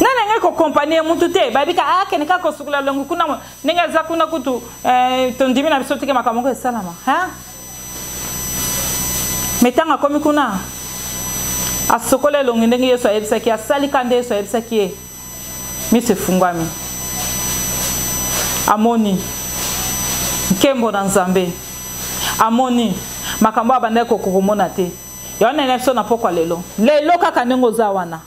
Nani angai kokompanie mutu te, babika akende kaka kosukola elongi kuna ndenge aza kuna kutu, tondimi na biso tike makambo moko esalama. Ha? Me ntango akomi kuna asokola elongi ndenge Yesu ayebisaki, asali ka nde Yesu ayebisaki ye, miso efungwami, amoni nkembo na Nzambe, amoni makambo abandaki kokomona te. Yango nene biso na pokwa lelo, lelo kaka ndenge oza wana,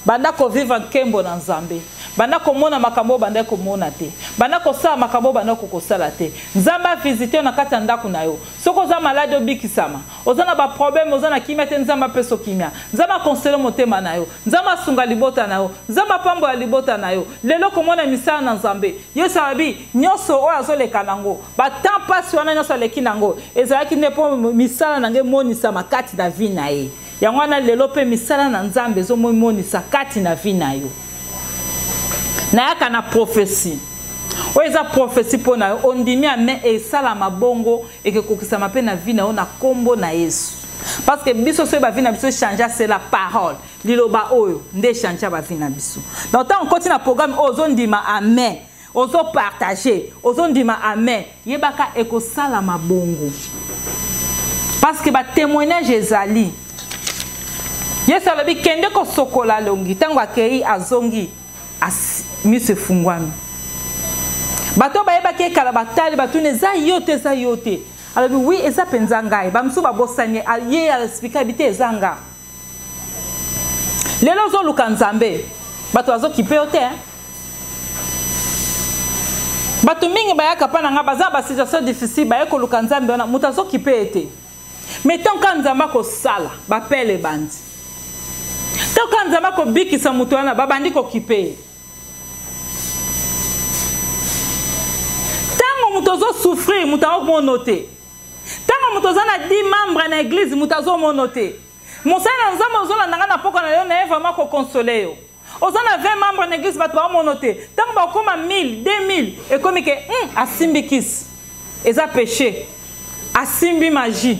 banda kovivre nkembo na Nzambe, banda komona makambo oyo bandaki komona te, banda kosala makambo oyo bandaki kokosala te. Nzambe avisite yo na kati ya ndako na yo. Soki oza malade obikisama, oza na baproblème, oza na kimia te, Nzambe apesa kimia, Nzambe akonsele motema na yo, Nzambe asunga libota na yo, Nzambe apambola libota na yo. Lelo komona misala na Nzambe, Yesu alobi nyonso oyo azoleka nango, batemps mpasi wana nyonso aleki nango, ezalaki nde mpo misala na ngai emonisama kati na vie na ye. Yango wana lelo mpe misala na Nzambe ezomonisa kati na vie na yo. Nayaka na prophétie oyo eza prophétie mpo na yo, ondimi amen, esalama bongo, ekekokisama mpe na vie na yo na kombo na Yesu. Parce que biso soki ba vie na biso change, c'est la parole, liloba oyo nde change ba vie na biso. Donc ntango okoti na programme oyo ozondima amen, ozopartage, ozondima amen, yebaka ekosalama bongo. Parce que ba témoignage ezali. Yesu alobi kende kosokola elongi, ntango akei azongi, miso efungwami. Bato bayebaki ekala batali batuni eza yo te, eza yo te. Alobi oui eza mpenza ngai. Bamosusu babosani ye, aexplike abi te eza nga. Lelo ozoluka Nzambe, bato bazokipe yo te. Bato mingi bayaka mpa na nga baza na ba situation difficile, baye koluka Nzambe wana, moto azokipe ye te. Mais tant ka Nzambe akosala, bapele ebandi. Tant ka Nzambe akobikisa moto wana, babandi kokipe ye. Tango moto azosouffrir, moto akomono te. Tango moto aza na 10 membres na église, moto azomono te. Mosali na Nzambe ozolanda nga na poko na yo, na ye vraiment kokonsole yo. Oza na 20 membres na église, bato baomono te. Tango bakoma 1000, 2000, ekomi ke asimbi kisi. Eza péché. Asimbi magie.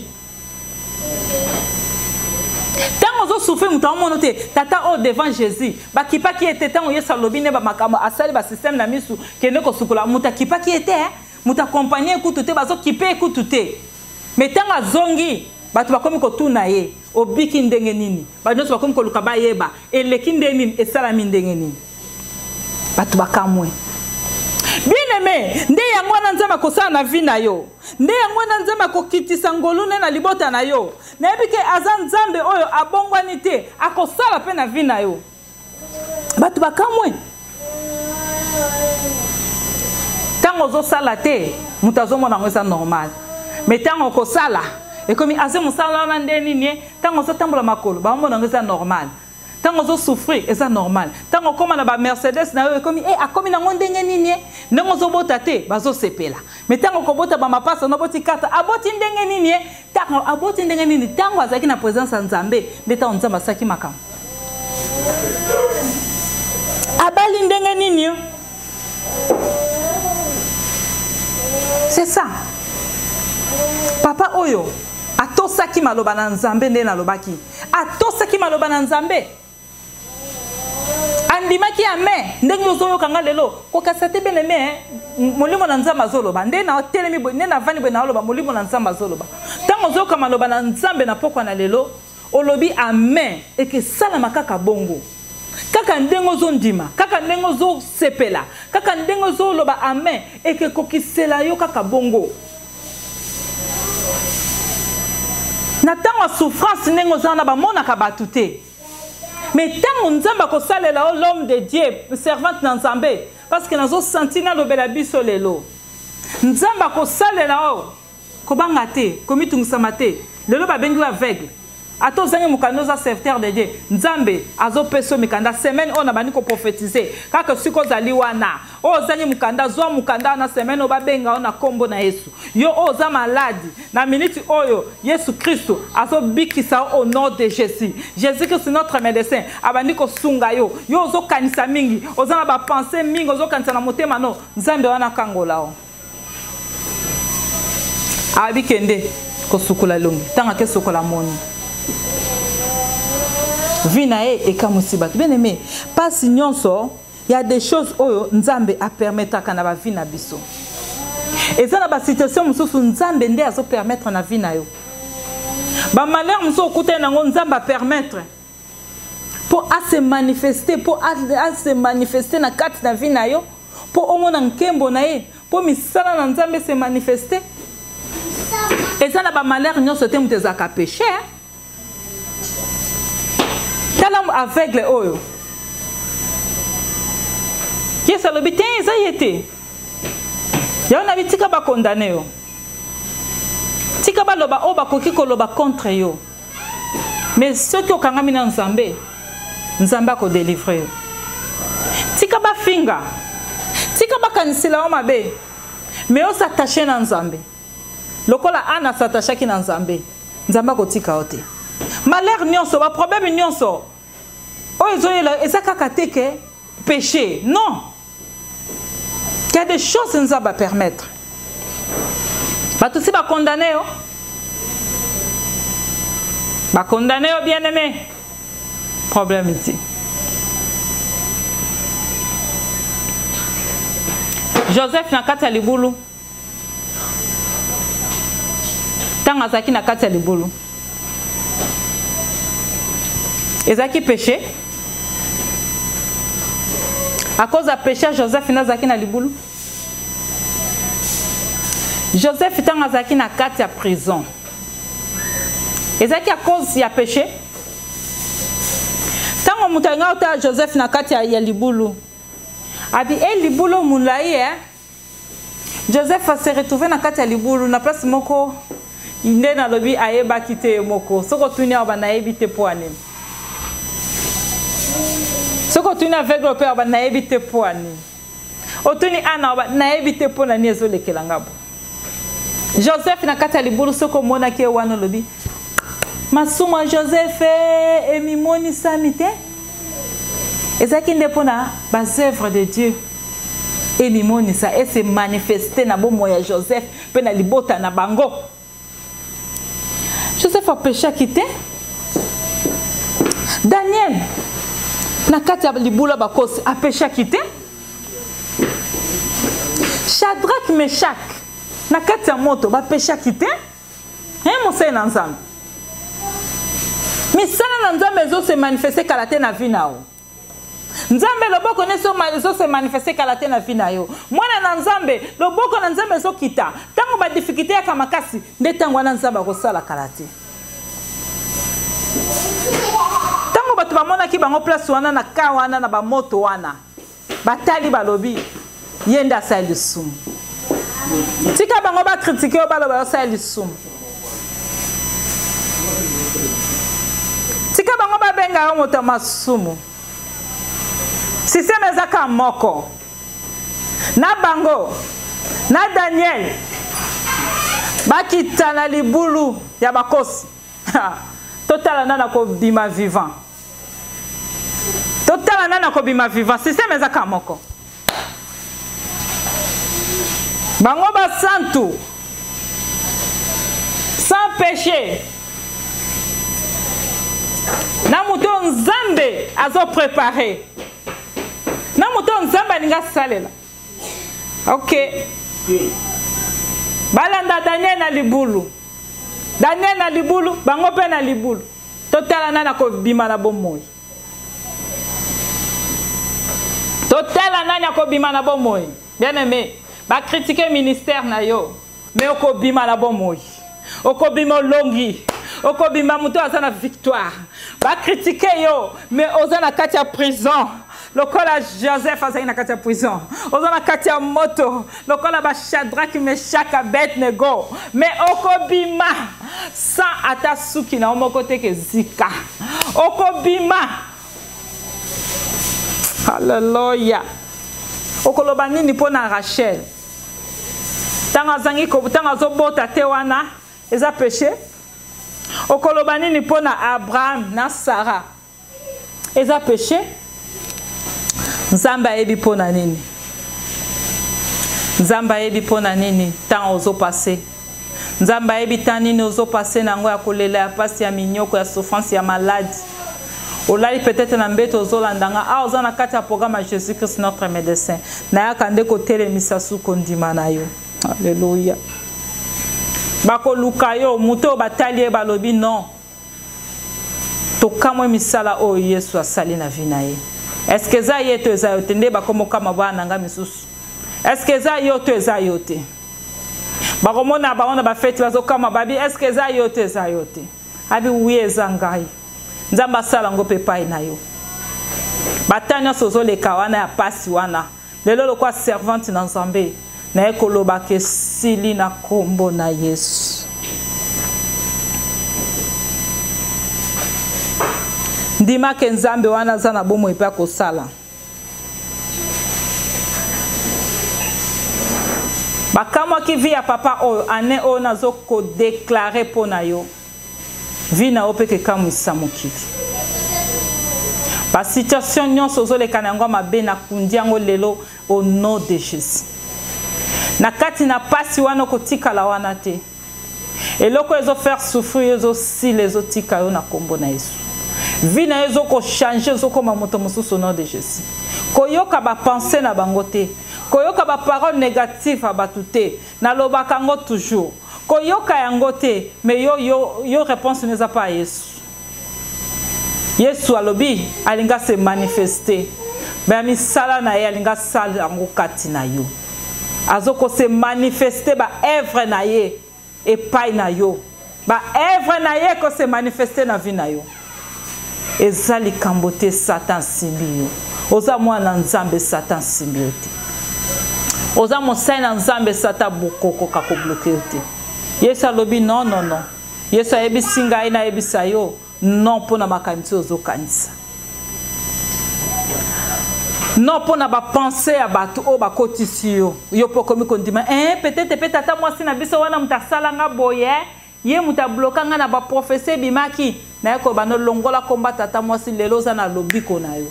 Tango ozosouffrir, moto aomono te. Tata oyo devant Jésus, bakipaki ye te. Tango Yesu alobi nde ba makambo asali ba système na misu, kende kosukola, moto akipaki ye te, hein? Moto akompagne ye kutu te, bazokipe ye kutu te. Mais tango azongi, bato bakomi kotuna ye, obiki ndenge nini? Bato nyonso bakomi koluka bayeba, eleki ndenge nini, esalami ndenge nini? Bato bakamwe. Bien-aimé, nde yango wana Nzambe akosala na vie na yo. Nde yango wana Nzambe akokitisa ngolu nde na libota na yo. Nayebi ke aza Nzambe oyo abongwani te, akosala pe na vie na yo. Bato bakamwe. Tango ozosala te, moto azomona yango eza normal. Mais tango okosala, ekomi aze mosala wana nde nini ye? Tango ozotambola makolo, baomona yango eza normal. Tango ozosouffrir, eza normal. Tango okoma na ba Mercedes na yo, ekomi, akomi nango ndenge nini ye? Ndenge ozobota te, bazosepela. Mais tango okobota ba mapasa, no boti kata, aboti ndenge nini ye? Tango aboti ndenge nini? Tango azalaki na présence ya Nzambe, nde tango Nzambe asalaki makambo. Abali ndenge nini? C'est ça. Papa oyo atosaki maloba na Nzambe, nde nalobaki. Atosaki maloba na Nzambe. Andimaki amen. Ndenge ozoyoka nga lelo, kokasa te bien aimé, molimo na Nzambe azoloba. Nde na telemi boye, nde na vandi boye na oloba, molimo na Nzambe azoloba. Tango ozoyoka maloba na Nzambe na pokwa na lelo, olobi amen, eke salama kaka bongo. Kaka ndenge ozondima, kaka ndenge ozosepela, kaka ndenge ozoloba amen, eke kokisela yo kaka bongo. Na tango ya souffrance ndenge oza wana, bamonaka bato te. Mais tango Nzambe akosalela yo l'homme de Dieu, servante na Nzambe, parce que nazo sentir nalobela biso lelo. Nzambe akosalela yo, kobanga te, komitungisama te. Lelo babengi yo aveugle. Ata ozangi mokanda, oza serviteur de Dieu, Nzambe azopesa yo mikanda. Semaine oyo nabandi koprophétise kaka soki ozali wana oyo ozangi mokanda, zwa mokanda wana semaine oyo, babenga yo na nkombo na Yesu. Yo oyo oza maladi na miniti oyo, Yesu Kristo azobikisa yo au nom de Jésus. Jésus Christ notre médecin abandi kosunga yo. Yo ozokanisa mingi, oza na bapense mingi, ozokanisa na motema no, Nzambe wana akangola yo. Abi kende kosukola elongi. Ntango ake sokola, moni vie na ye ekamwisi bato. Bien aimé, mpasi nyonso ya des choses oyo Nzambe apermetaka na bavie na biso, eza na basituation mosusu Nzambe nde azopermettre na vie na yo. Bamalheur mosusu okutani nango, Nzambe apermettre mpo ase manifeste, mpo ase manifeste na kati na vie na yo, mpo omona nkembo na ye, mpo misala na Nzambe se manifeste. Eza na bamalheur nyonso te moto ezalaka péché. Tala aveugle oyo, Yesu alobi te eza ye te. Yango na bitika bakondane yo, tika baloba oyo bakoki koloba contre yo, mais soki okangami na Nzambe, Nzambe akodelivre yo. Tika bafinga, tika bakanisela yo mabe, mais os'attache na Nzambe lokola Ana s'attachaki na Nzambe. Nzambe akotika yo te. Malheur nyonso, baproblème nyonso oyo ezoyela, eza kaka te ke péché. Non, il y a des choses Nzambe apermettre. Bato si bakondane yo, bakondane yo, bien aimé, problème te. Joseph na kati ya libulu, ntango azalaki na kati ya libulu, ezalaki péché? À cause ya péché ya Joseph nde azalaki na libulu? Joseph ntango azalaki na kati ya prison, ezalaki à cause ya péché? Ntango moto alingi otala Joseph na kati ya libulu, abi e libulu molai e Joseph ase retrouve na kati ya libulu na place moko nde nalobi ayebaki te ye moko. Soki otuni awa, nayebi te mpo ya nini. Soki otuni aveugle mpe awa, nayebi te mpo ya nini. Otuni ana awa, nayebi te mpo na nini ezolekela nga bo. Joseph na kati ya libulu, soki omonaki ye wana, olobi masumu ya Joseph emimonisami te. Ezalaki nde mpona baœuvre de Dieu emimonisa, ese manifeste na bomoi ya Joseph mpe na libota na bango. Joseph apeshaki te. Daniel na kati ya libula bakosi, apeshaki te. Shadrak, Meshak na kati ya moto, bapeshaki te. E mosali na Nzambe, misala na Nzambe ezose manifeste kala te na vie na yo. Nzambe loboko nde ezose manifeste kala te na vie na yo. Mwana na Nzambe, loboko na Nzambe ezokita ntango badifficulté yaka makasi, nde ntango wana Nzambe akosala kala te. Ntango bato bamonaki bango place wana na ka wana na bamoto wana, batali, balobi ye nde asali lisumu. Tika bango bakritike oyo, baloba osali lisumu. Tika bango babenga yo moto ya masumu. Système eza kaka moko na bango na Daniel. Bakita na libulu ya bakosi, totala nani akobima vivant, totala nani akobima vivant. Système eza kaka moko. Bango basantu, sans péché, na moto oyo Nzambe azoprépare, na moto oyo Nzambe alingi asalela. Ok, balanda Daniel na libulu, Daniel na libulu, bango mpe na libulu. Totala nani akobima na bomoi, totala nani akobima na bomoi. Bien aimé, bakritike ministère na yo, mais okobima na bomoi, okobima olongi, okobima moto aza na victoire. Bakritike yo, mais oza na kati ya prison lokola Joseph azalaki na kati ya prison, oza na kati ya moto lokola bashadrak, Meshak, Abednego, mais okobima. Sans ata suki na yo moko te ke zika. Okobima. Hallelujah. Okoloba nini mpo na Rachel? Ntango azangi ntango azobota te wana eza péché? Okoloba nini mpo na Abraham na Sarah? Eza péché? Nzambe ayebi mpo na nini. Nzambe ayebi mpo na nini ntango ozopase. Nzambe ayebi ntango nini ozopase na yango ya kolela, ya pasi, ya minyoko, ya souffrance, ya maladi. Olali peut-être na mbeto ozolanda nga awa, oza na kati ya programme ya Jésus-Christ notre médecin. Nayaka nde kotelemisa su kondima na yo. Alléluia. Bakoluka yo, moto oyo batali ye balobi non. Tokamwe misala oyo Yesu asali na vie na ye. Est-ce que eza ye to eza yo te? Nde bakomokama bana na nga misusu. Est-ce que eza yo to eza yo te? Bakomona bango na bafeti bazokama babi, est-ce que eza yo to eza yo te? Abi oui, eza ngai. Nzambe asala yango mpe epai na yo. Bata nyonso ozoleka wana ya pasi wana. Lelo lokwa servante na Nzambe, naye koloba ke sili na kombo na Yesu. Ndima ke Nzambe wana aza na bomoi mpe akosala. Bakamwaki vie ya papa oyo, année oyo nazo ko déclarer mpo na yo. Vie na yo mpe kekamwisa mokili. Ba situation nyonso ozoleka na yango mabe, nakundi yango lelo au nom de Jésus. Na kati na pasi wana okotikala wana te. Eloko ezo faire souffrir yo ezosila, ezotika yo na kombo na Yesu. Vie na yo ezokochange, ozokoma moto mosusu au nom de Jésus. Koyoka ba pensée na bango te, koyoka ba parole négative ya bato te. Nalobaka yango toujours. Koyoka yango te, mais yo, yo, yo réponse no eza pa Yesu. Yesu alobi alinga se manifester. Ba misala na ye alinga sala yango kati na yo. Azoko se manifester ba œuvre na ye epai na yo. Ba œuvre na ye ko se manifester na vie na yo. Eza likambo te Satan asimbi yo. Oza mwana Nzambe, Satan asimbi yo te. Oza mosali na Nzambe, Satan bokokoka kobloke yo te. Yesu alobi non, non, non. Yesu ayebisi ngai nayebisa yo non mpo na makanisi ozokanisa. Non mpo na bapense ya bato oyo bakotisi yo. Yo mpo okomi kondima, peut-être pe tata mwasi na biso wana moto asala nga boye, ye moto abloka nga na baprofesi ebimaki. Naye koyeba no longola komba tata mwasi, lelo oza na lobiko na yo.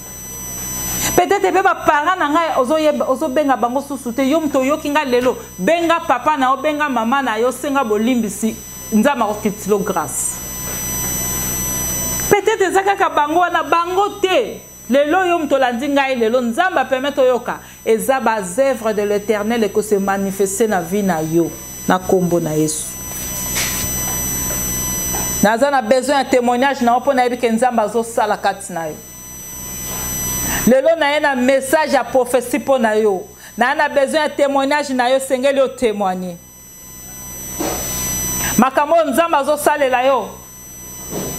Peut-être pe ba parents na ngai ozobenga bango susu te. Yo moto oyoki nga lelo, benga papa na yo, benga mama na yo, senga bolimbisi, Nzambe akokitilo grâce. Peut-être eza kaka bango wana, bango te. Lelo yo moto olandi ngai lelo, Nzambe apermettre oyoka, eza ba œuvres de l'Éternel eko se manifester na vie na yo, na kombo na Yesu. Naza na besoin ya témoignage na yo mpo nayebi ke Nzambe azosala kati na yo. Lelo naye na message ya prophétie mpo na yo. Naye na besoin ya témoignage na yo, sengeli yo témoigner. Makambo oyo Nzambe azosalela yo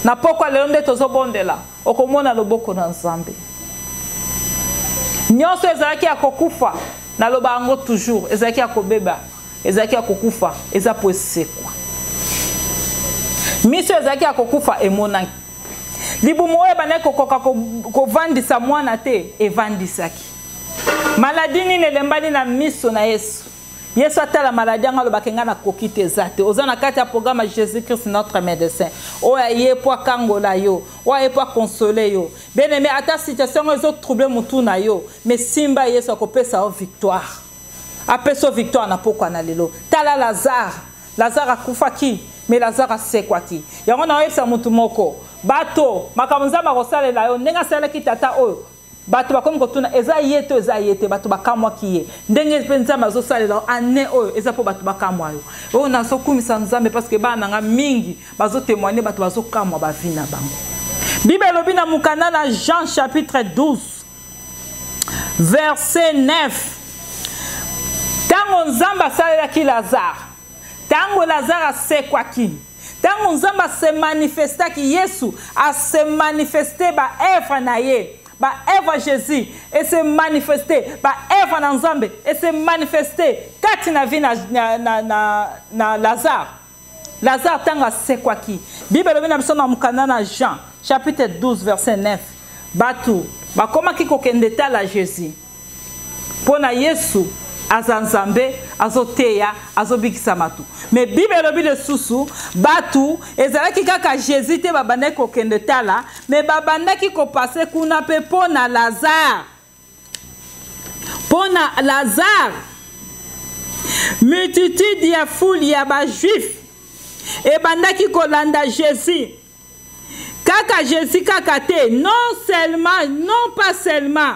na pokwa lelo nde tozobondela, okomona loboko na Nzambe. Nyonso ezalaki ya kokufa, naloba yango toujours, ezalaki ya kobeba, ezalaki ya kokufa, eza po esekwa. Miso ezalaki ya kokufa emonaki. Libumu oyo ebandaki kokoka kovandisa mwana te, evandisaki. Maladi nini elembani na miso na Yesu? Yesu atala maladi yango alobaka ngai nakoki te, eza te. Oza na kati ya programme ya Jésus-Christ notre médecin. Oyo aye po akangola yo, oyo aye po akonsole yo. Bien aimé, ata situation yango ezo troubler mutu na yo, mais simba Yesu akopesa yo victoire. Apesa yo victoire na pokwa na lelo. Tala Lazare. Lazare akufaki, mais Lazare asekwaki. Yango na oyebisa mutu moko, bato makambo Nzambe akosalela yo ndenge asalelaki tata oyo, bato bakomi kotuna eza ye to eza ye te, bato bakamwaki ye. Ndenge mpe Nzambe azosalela yo année oyo eza mpo bato bakamwa yo. Oyo nazokumisa Nzambe parce que bana na nga mingi bazotémoigner, bato bazokamwa ba vie na bango. Bible elobi na mokanda na Jean chapitre 12 verset 9, ntango Nzambe asalelaki Lazare, ntango Lazare asekwaki, ntango Nzambe ase manifestaki, Yesu ase manifeste ba œuvre na ye, ba œuvre Jésus ese manifeste, ba œuvre na Nzambe ese manifeste kati na vie na Lazare. Lazare ntango asekwaki, Bible elobi na biso na mokanda na Jean chapitre 12 verset 9, bato bakomaki kokende tala Jésus mpo na Yesu aza Nzambe, azoteya, azobikisa bato. Me Bible elobi lisusu bato ezalaki kaka Jésus te babandaki kokende tala, me babandaki kopase kuna mpe mpo na Lazare. Mpo na Lazare, multitude ya foule ya bajuif ebandaki kolanda Jésus. Kaka Jésus kaka te, non seulement, non pas seulement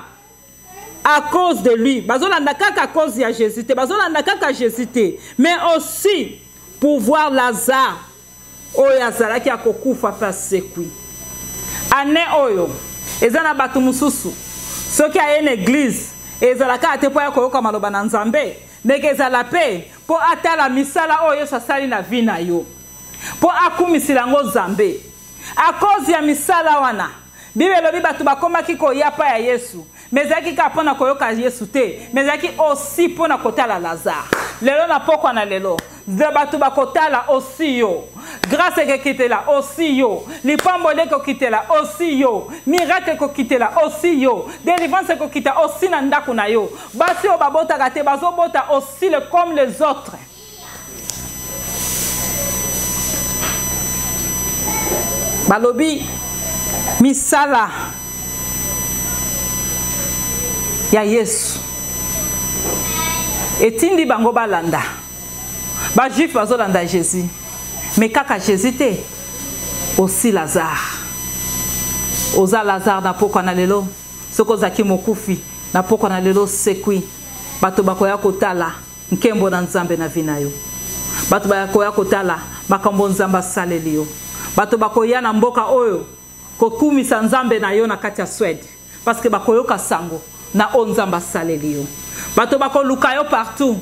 à cause de lui, bazolanda kaka cause ya Jésus te, bazolanda kaka Jésus te, mais aussi pour voir Lazare oyo azalaki akokufa mpe asekwi. Ane oyo eza na bato mosusu soki aye na eglize ezala kaka te mpo aya koyoka maloba na Nzambe, ndeke ezala mpe mpo atala misala oyo Yesu asali na vie na yo, mpo akumisila yango Nzambe. A cause ya misala wana, Bible elobi bato bakomaki koya pa ya Yesu, mais ezalaki kaka mpo na koyoka Yesu te, mais ezalaki aussi mpo na kotala Lazare. Lelo na pokwa na lelo, bato bakotala aussi yo. Grâce ekokitela aussi yo. Lipamboli ekokitela aussi yo. Miracle ekokitela aussi yo. Délivrance ekokita aussi na ndako na yo. Basi oyo babotaka te bazobota aussi le comme les autres. Balobi misala ya Yesu etindi bango balanda. Ba juif bazolanda Jésus, mais kaka Jésus te, aussi Lazare. Oza Lazare na pokwa na lelo, soki ozalaki mokufi na pokwa na lelo osekwi, bato bakoya kotala nkembo na Nzambe na vie na yo. Bato bakoya kotala makambo Nzambe asaleli yo. Bato bakoya na mboka oyo kokumisa Nzambe na yo na kati ya Suède, parce que bakoyoka sango na oyo Nzambe asaleli yo. Bato bakoluka yo partout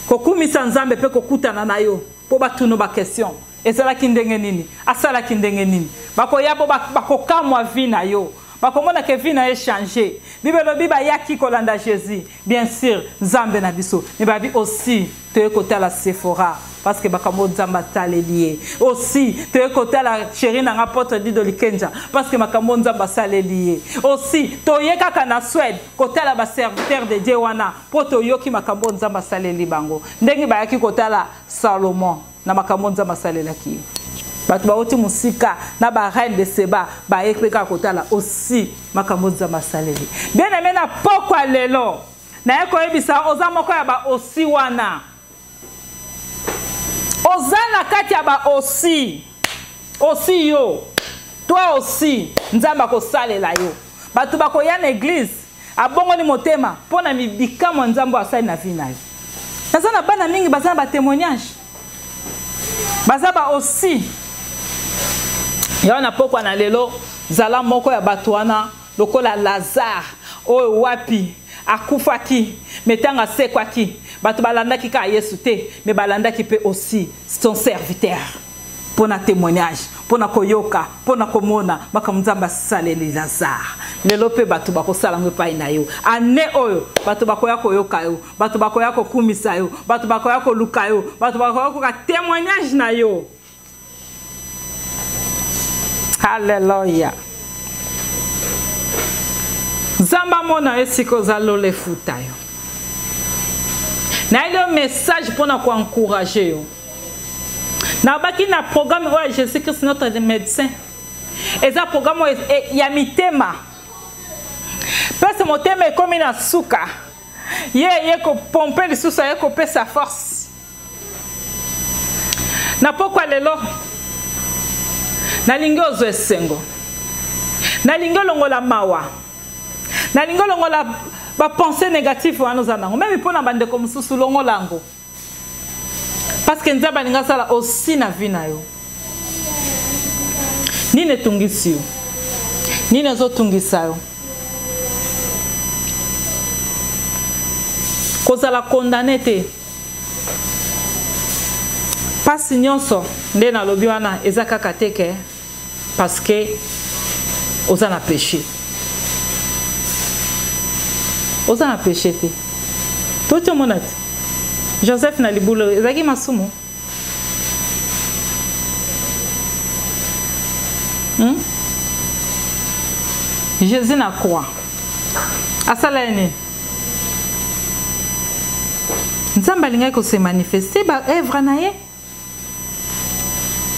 kokumisa Nzambe pe kokutana na yo po batuna ba question ezalaki ndenge nini, asalaki ndenge nini. Bakoya po bakokamwa vie na yo, bakomona ke vie na ye changer. Bible elobi bayaki kolanda Jésus, bien sûr Nzambe na biso, mais babi aussi toye kotala Sephora parce que makambo Nzambe asaleli ye. Aussi toye kotala chéri nanga apôtre Dido Likenja parce que makambo Nzambe asaleli ye. Aussi toye kaka na Suède kotala ba serviteur de Dieu wana po toyoki makambo Nzambe asaleli bango, ndenge bayaki kotala Salomon na makambo Nzambe asalelaki ye. Bato bauti mosika na ba reine de Seba baye mpe kaka kotala aussi makambo Nzambe asaleli. Bien aimé, na pokwa lelo naye koyebisa oza moko ya ba aussi wana, oza na kati ya ba aussi, aussi yo, toi aussi Nzambe akosalela yo. Bato bakoya na église abongoli motema mpo na bikamwa Nzambe asali na vie na yo. Naza na bana mingi baza na ba témoignage, baza ba aussi. Ya wana pokwa na lelo zala moko ya bato wana lokola Lazare oyo wapi akufaki me ntango asekwaki bato balandaki kaka Yesu te, me balandaki mpe aussi son serviteur mpo na témoignage, mpo na koyoka, mpo na komona makambo Nzambe asaleli Lazare. Lelo mpe bato bakosala yango epai na yo. Ane oyo bato bakoya koyoka yo, bato bakoya kokumisa yo, bato bakoya koluka yo, bato bakoya koyoka témoignage na yo. Alléluia. Nzambe amona yo esika oza, lola efuta yo. Nayeli yo message mpona koencourage yo. Nabaki na programme oyo ya Jésus-Christ notre médecin. Eza programme oyo ya mitema. Place motema ekomi na suka, ye ye kopompe lisusu, aye kopesa force. Na pokwa lelo nalingi ozwa esengo, nalingi olongola mawa, nalingi olongola ba pensée négative wana oza nango, meme mpona bandeko mosusu longola yango, parce que Nzambe alingi asala aussi na vie na yo. Nini etungisi yo? Nini ezotungisa yo? Kozala condamné te. Pasi nyonso nde nalobi wana eza kaka te ke parce que oza na péché. Oza na péché te. Toti omona te. Joseph na libulu ezalaki masumu. Jésus na croix asala ye nini? Nzambe alingaki kose manifeste ba œuvre na ye.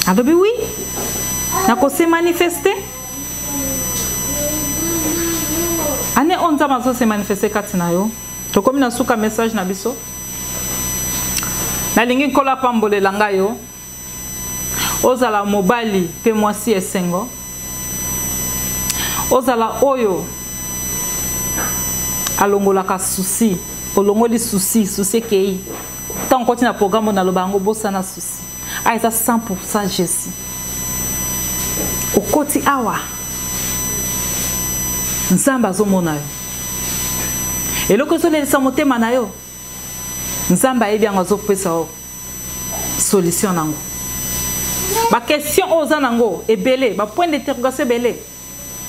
Alobi oui, nakose manifeste. Ane oyo Nzambe azose manifeste kati na yo. Tokomi na suka message na biso. Nalingi Nkolo apambolela ngai yo. Ozala mobali pe mwasi esengo. Ozala oyo alongolaka souci, olongoli souci, souci ekei. Ntango okoti na programme oyo naloba yango, bosana souci. Ah, eza 100% Jésus. Okoti awa, Nzambe azomona yo. Eloko ezolelisa motema na yo, Nzambe ayebi yango, azopesa yo solution nango. Ba question oyo oza nango ebele, ba point d'interrogation ebele,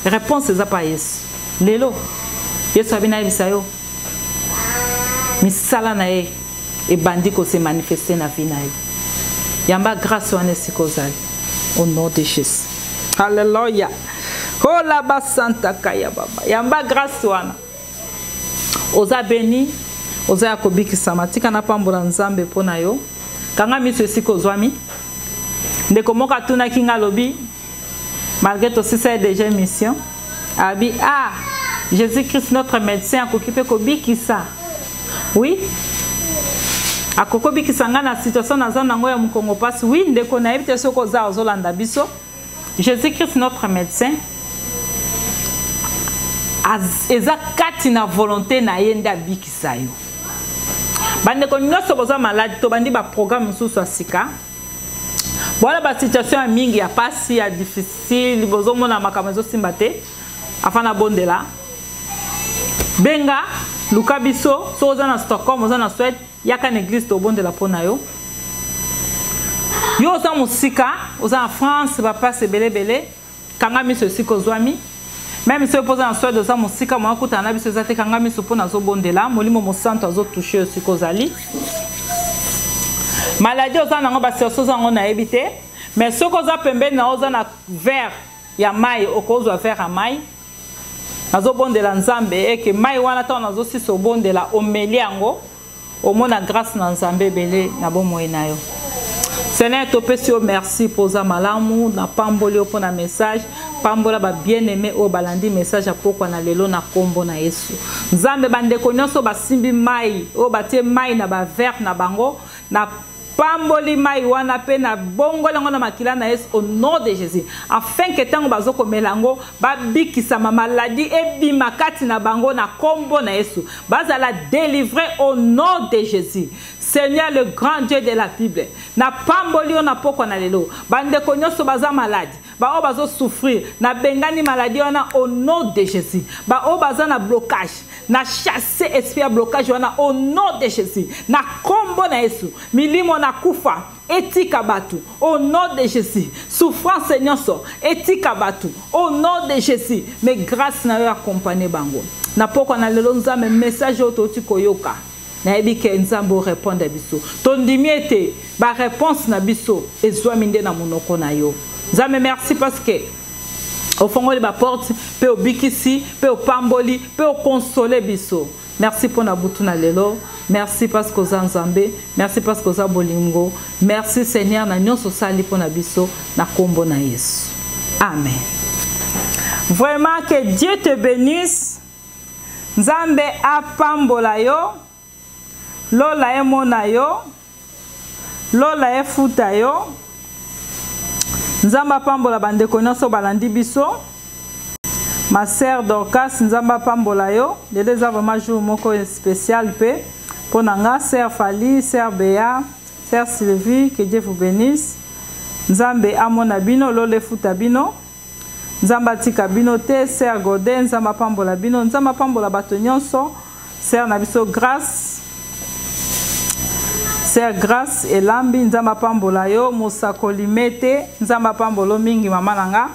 réponse eza pa Yesu. Lelo Yesu abi nayebisa yo misala na ye ebandi ko se manifester na vie na yo. Yamba grâce wana esika ozali, au nom de Jésus. Alléluia. Hola ba santa kaya baba. Yamba grâce wana. Oza béni, oza ya kobikisama. Tika na pambola Nzambe mpo na yo. Kanga miso esika ozwami. Ndeko moko atunaki nga alobi, malgré tosisa ye déjà émission, abi ah, Jésus-Christ notre médecin akoki mpe kobikisa. Oui, akoki kobikisa nga na situation naza nango ya mokongo pasi. Oui, ndeko nayebi te soki oza ozolanda biso. Jésus-Christ notre médecin eza kati na volonté na ye nde abikisa yo. Bandeko nyonso boza malade, tobandi ba programme mosusu ya sika. Voilà ba situation ya mingi ya pasi ya difficile, bozomona makambo ezosimba te. Afin na bondela, benga, luka biso, soki oza na Stockholm, oza na Suède, yaka na église tobondela mpo na yo. Yo oza mosika, oza na France, ba place ebele ebele, kanga miso esika ozwami. Même soki oza na Suède, oza mosika, moya kutana na biso eza te, kanga miso mpo nazobondela, Molimo Mosantu azotouche yo esika ozali. Maladie oza nango, ba situation oza nango nayebi te, mais soki oza pembeni na oza na verre ya mai, okozwa verre ya mai. Nazobondela Nzambe eke mai wana ntango nazosisa obondela, omeli yango, omona grâce na Nzambe ebele na bomoi na yo. Seigneur, topesi yo merci mpo oza malamu, na pamboli yo mpo na message, pambola ba bien-aimé oyo balandi message ya pokwa na lelo na kombo na Yesu. Nzambe, bandeko nyonso basimbi mai, oyo batie mai na ba verre na bango, na pamboli mai wana pe na bongoli yango na makila na Yesu au nom de Jésus, afin que tango bazokomela yango babikisama, maladie ebima kati na bango na kombo na Yesu, bazala délivré au nom de Jésus. Seigneur le grand Dieu de la Bible, na pamboli yo na pokwa na lelo, bandeko nyonso baza malade, ba oyo bazo souffrir, na bengani maladie wana au nom de Jésus. Ba oyo baza na blocage, na chasser esprit ya blocage wana au nom de Jésus. Na kombo na Yesu, milimo na kufa etika bato au nom de Jésus. Souffrance nyonso etika bato au nom de Jésus. Mais grâce na yo accompagner bango. Na pokwa na lelo Nzambe, message oyo toti koyoka, nayebi ke Nzambe o répondre biso. Tondimi ete ba réponse na biso ezwami nde na monoko na yo. Nzambe, merci parce que ofongoli ba porte pe obikisi pe opamboli pe okonsole biso. Merci pour na butu na lelo. Merci parce que oza Nzambe. Merci parce que oza bolingo. Merci Seigneur na nyonso osali pour na biso na kombo na Yesu. Amen. Vraiment que Dieu te bénisse. Nzambe apambola yo. Lola emona yo. Lola efuta yo. Nzambe apambola bandeko nyonso balandi biso. Ma sœur Dorcas, Nzambe apambola yo. Lelo eza vraiment jour moko spécial pe mpo na nga. Sœur Fally, sœur Bea, sœur Sylvie, que Dieu vous bénisse. Nzambe amona bino, lola efuta bino. Nzambe atika bino te. Sœur Godin, Nzambe apambola bino. Nzambe apambola bato nyonso. Sœur na biso Grâce, Sœur Grâce Elambi, Nzambe apambola yo. Mosakoli Mete, Nzambe apambola mingi mama na nga.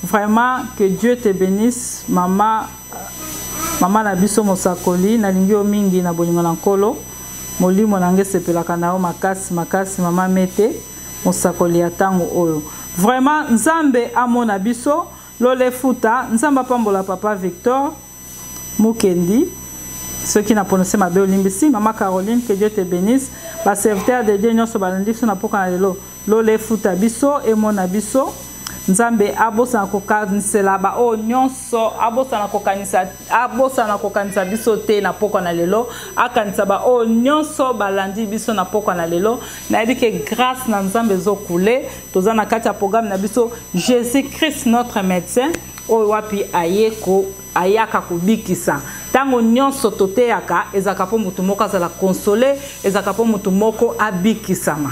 Vraiment que Dieu te bénisse mama, mama na biso mosakoli, nalingi yo mingi na bolingo na Nkolo. Molimo na ngai esepelaka na yo makasi makasi mama Mete, mosakoli ya tango oyo. Vraiment Nzambe amona biso. Lole Futa, Nzambe apambola papa Victor Mukendi. Soki na prononcer mabe olimbisi. Mama Caroline, que Dieu te bénisse. Ba serviteur de Dieu nyonso balandi biso na poka na lelo. Lole Futa biso emona biso. Nzambe abosana kokanisela ba oyo nyonso, abosana kokanisa, abosana kokanisa biso te na pokwa na lelo, akanisa ba oyo nyonso balandi biso na pokwa na lelo. Nayebi ke grâce na Nzambe ezokule, toza na kati ya programme na biso Jésus-Christ notre médecin, oyo wapi aye ko ayaka kobikisa. Ntango nyonso toteyaka, ezalaka mpo motu moko azala console, ezalaka mpo motu moko abikisama.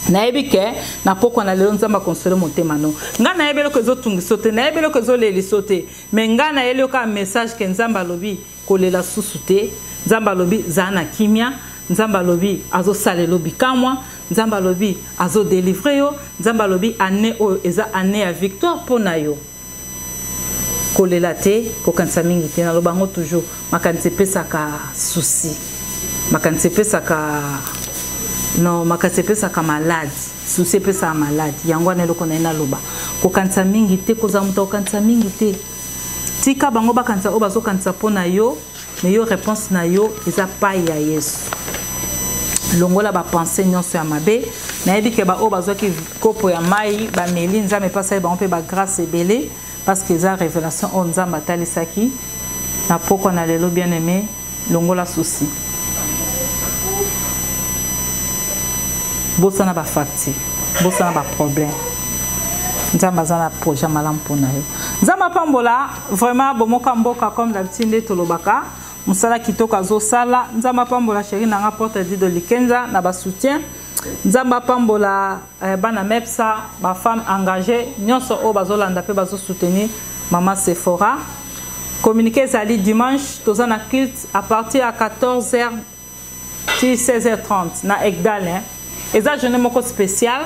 Nayebi ke na pokwa na lelo Nzambe akonsole motema no. Nga nayebi eloko ezotungisa te, nayebi eloko ezolelisa te, mais nga nayeli yo kaka message ke Nzambe alobi kolela susu te. Nzambe alobi zala na kimia. Nzambe alobi azosalela bikamwa. Nzambe alobi azodelivre yo. Nzambe alobi année oyo eza année ya victoire mpo na yo. Kolela te, kokanisa mingi te. Naloba yango toujours, makanisi epesaka souci, makanisi epesaka non, makanisi epesaka malade, souci epesaka malade. Yango wana eloko na ye naloba, kokanisa mingi te, kozala moto akokanisa mingi te. Tika bango bakanisa oyo bazokanisa mpo na yo, mais yo réponse na yo eza pai ya Yesu. Longola ba pensée nyonso ya mabe. Nayebi ke ba oyo bazwaki kopo ya mai bameli, Nzambe epasaki bango mpe ba grâce ebele, parce que eza révélation oyo Nzambe atalisaki na pokwa na lelo. Bien aimé, longola souci, bosana ba facture, bosana ba problème. Nzambe aza na projet malamu mpona yo. Nzambe apambola vraiment bomoka mboka, comme d'habitude nde tolobaka mosala kitoko azosala. Nzambe apambola chéri nanga Porte Dido Likenza na ba soutien. Nzambe apambola bana MEPSA, ba femme engagée nyonso oyo bazolanda mpe bazosoutenir mama Sephora. Communiqué ezali dimanche, toza na culte à partir ya 14h ti 16h30 na Ekdal, hein. Eza journée moko spéciale,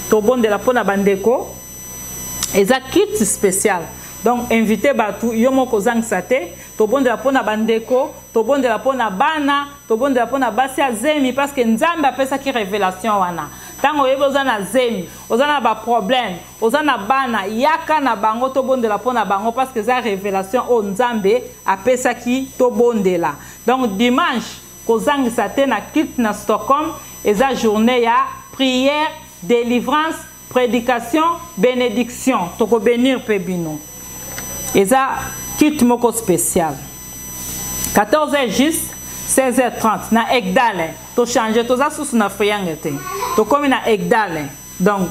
tobondela mpona bandeko, eza culte spécial. Donc invité bato, yo moko ozangisa te. Tobondela mpona bandeko, tobondela mpona bana, tobondela mpona basi ya zemi, parce que Nzambe apesaki révélation wana. Ntango oyebi oza na zemi, oza na baproblème, oza na bana, yaka na bango, tobondela mpona bango, parce que eza révélation oyo Nzambe apesaki, tobondela. Donc dimanche kozangisa te na culte na Stockholm, eza journée ya prière, délivrance, prédication, bénédiction. Tokobénir mpe bino. Eza culte moko spécial, 14h juste 16h30 na Ekdal. Tochange, toza susu na Friange te, tokomi na Ekdal. Donc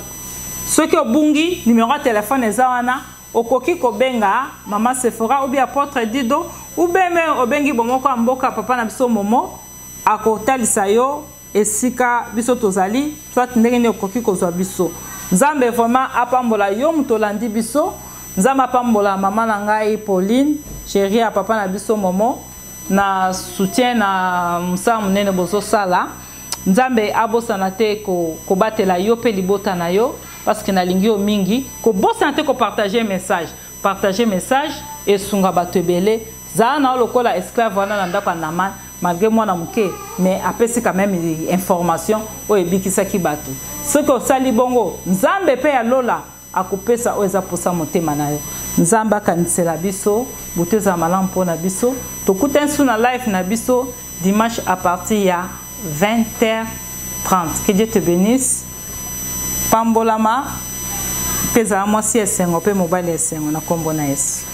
soki obungi, numéro ya telefone eza wana, okoki kobenga mama Sephora ou bien apôtre Dido ou bien même obengi bomoko ya mboka, papa na biso Momo akotalisa yo esika biso tozali, soit ndenge nini okoki kozwa biso. Nzambe vraiment apambola yo moto olandi biso. Nzambe apambola mama na ngai Pauline, chérie ya papa na biso Momo, na soutien na mosala monene bozosala. Nzambe abosana te kobatela yo mpe libota na yo, parce que nalingi yo mingi. Kobosana te kopartage message, partage message esunga bato ebele. Zala na yo lokola esclave wana na ndako ya Naman, malgré mwana moke, mais apesi quand même information oyo ebikisaki bato. Soki osali bongo, Nzambe mpe ya lola akopesa oyo eza posa motema na yo. Nzambe akanisela biso, butu ezala malamu mpona biso. Tokutani su na live na biso dimanche à partir ya 20h30. Que Dieu te bénisse. Pambolama mpe ezala mwasi ya esengo mpe mobali ya esengo na nkombo na Yesu.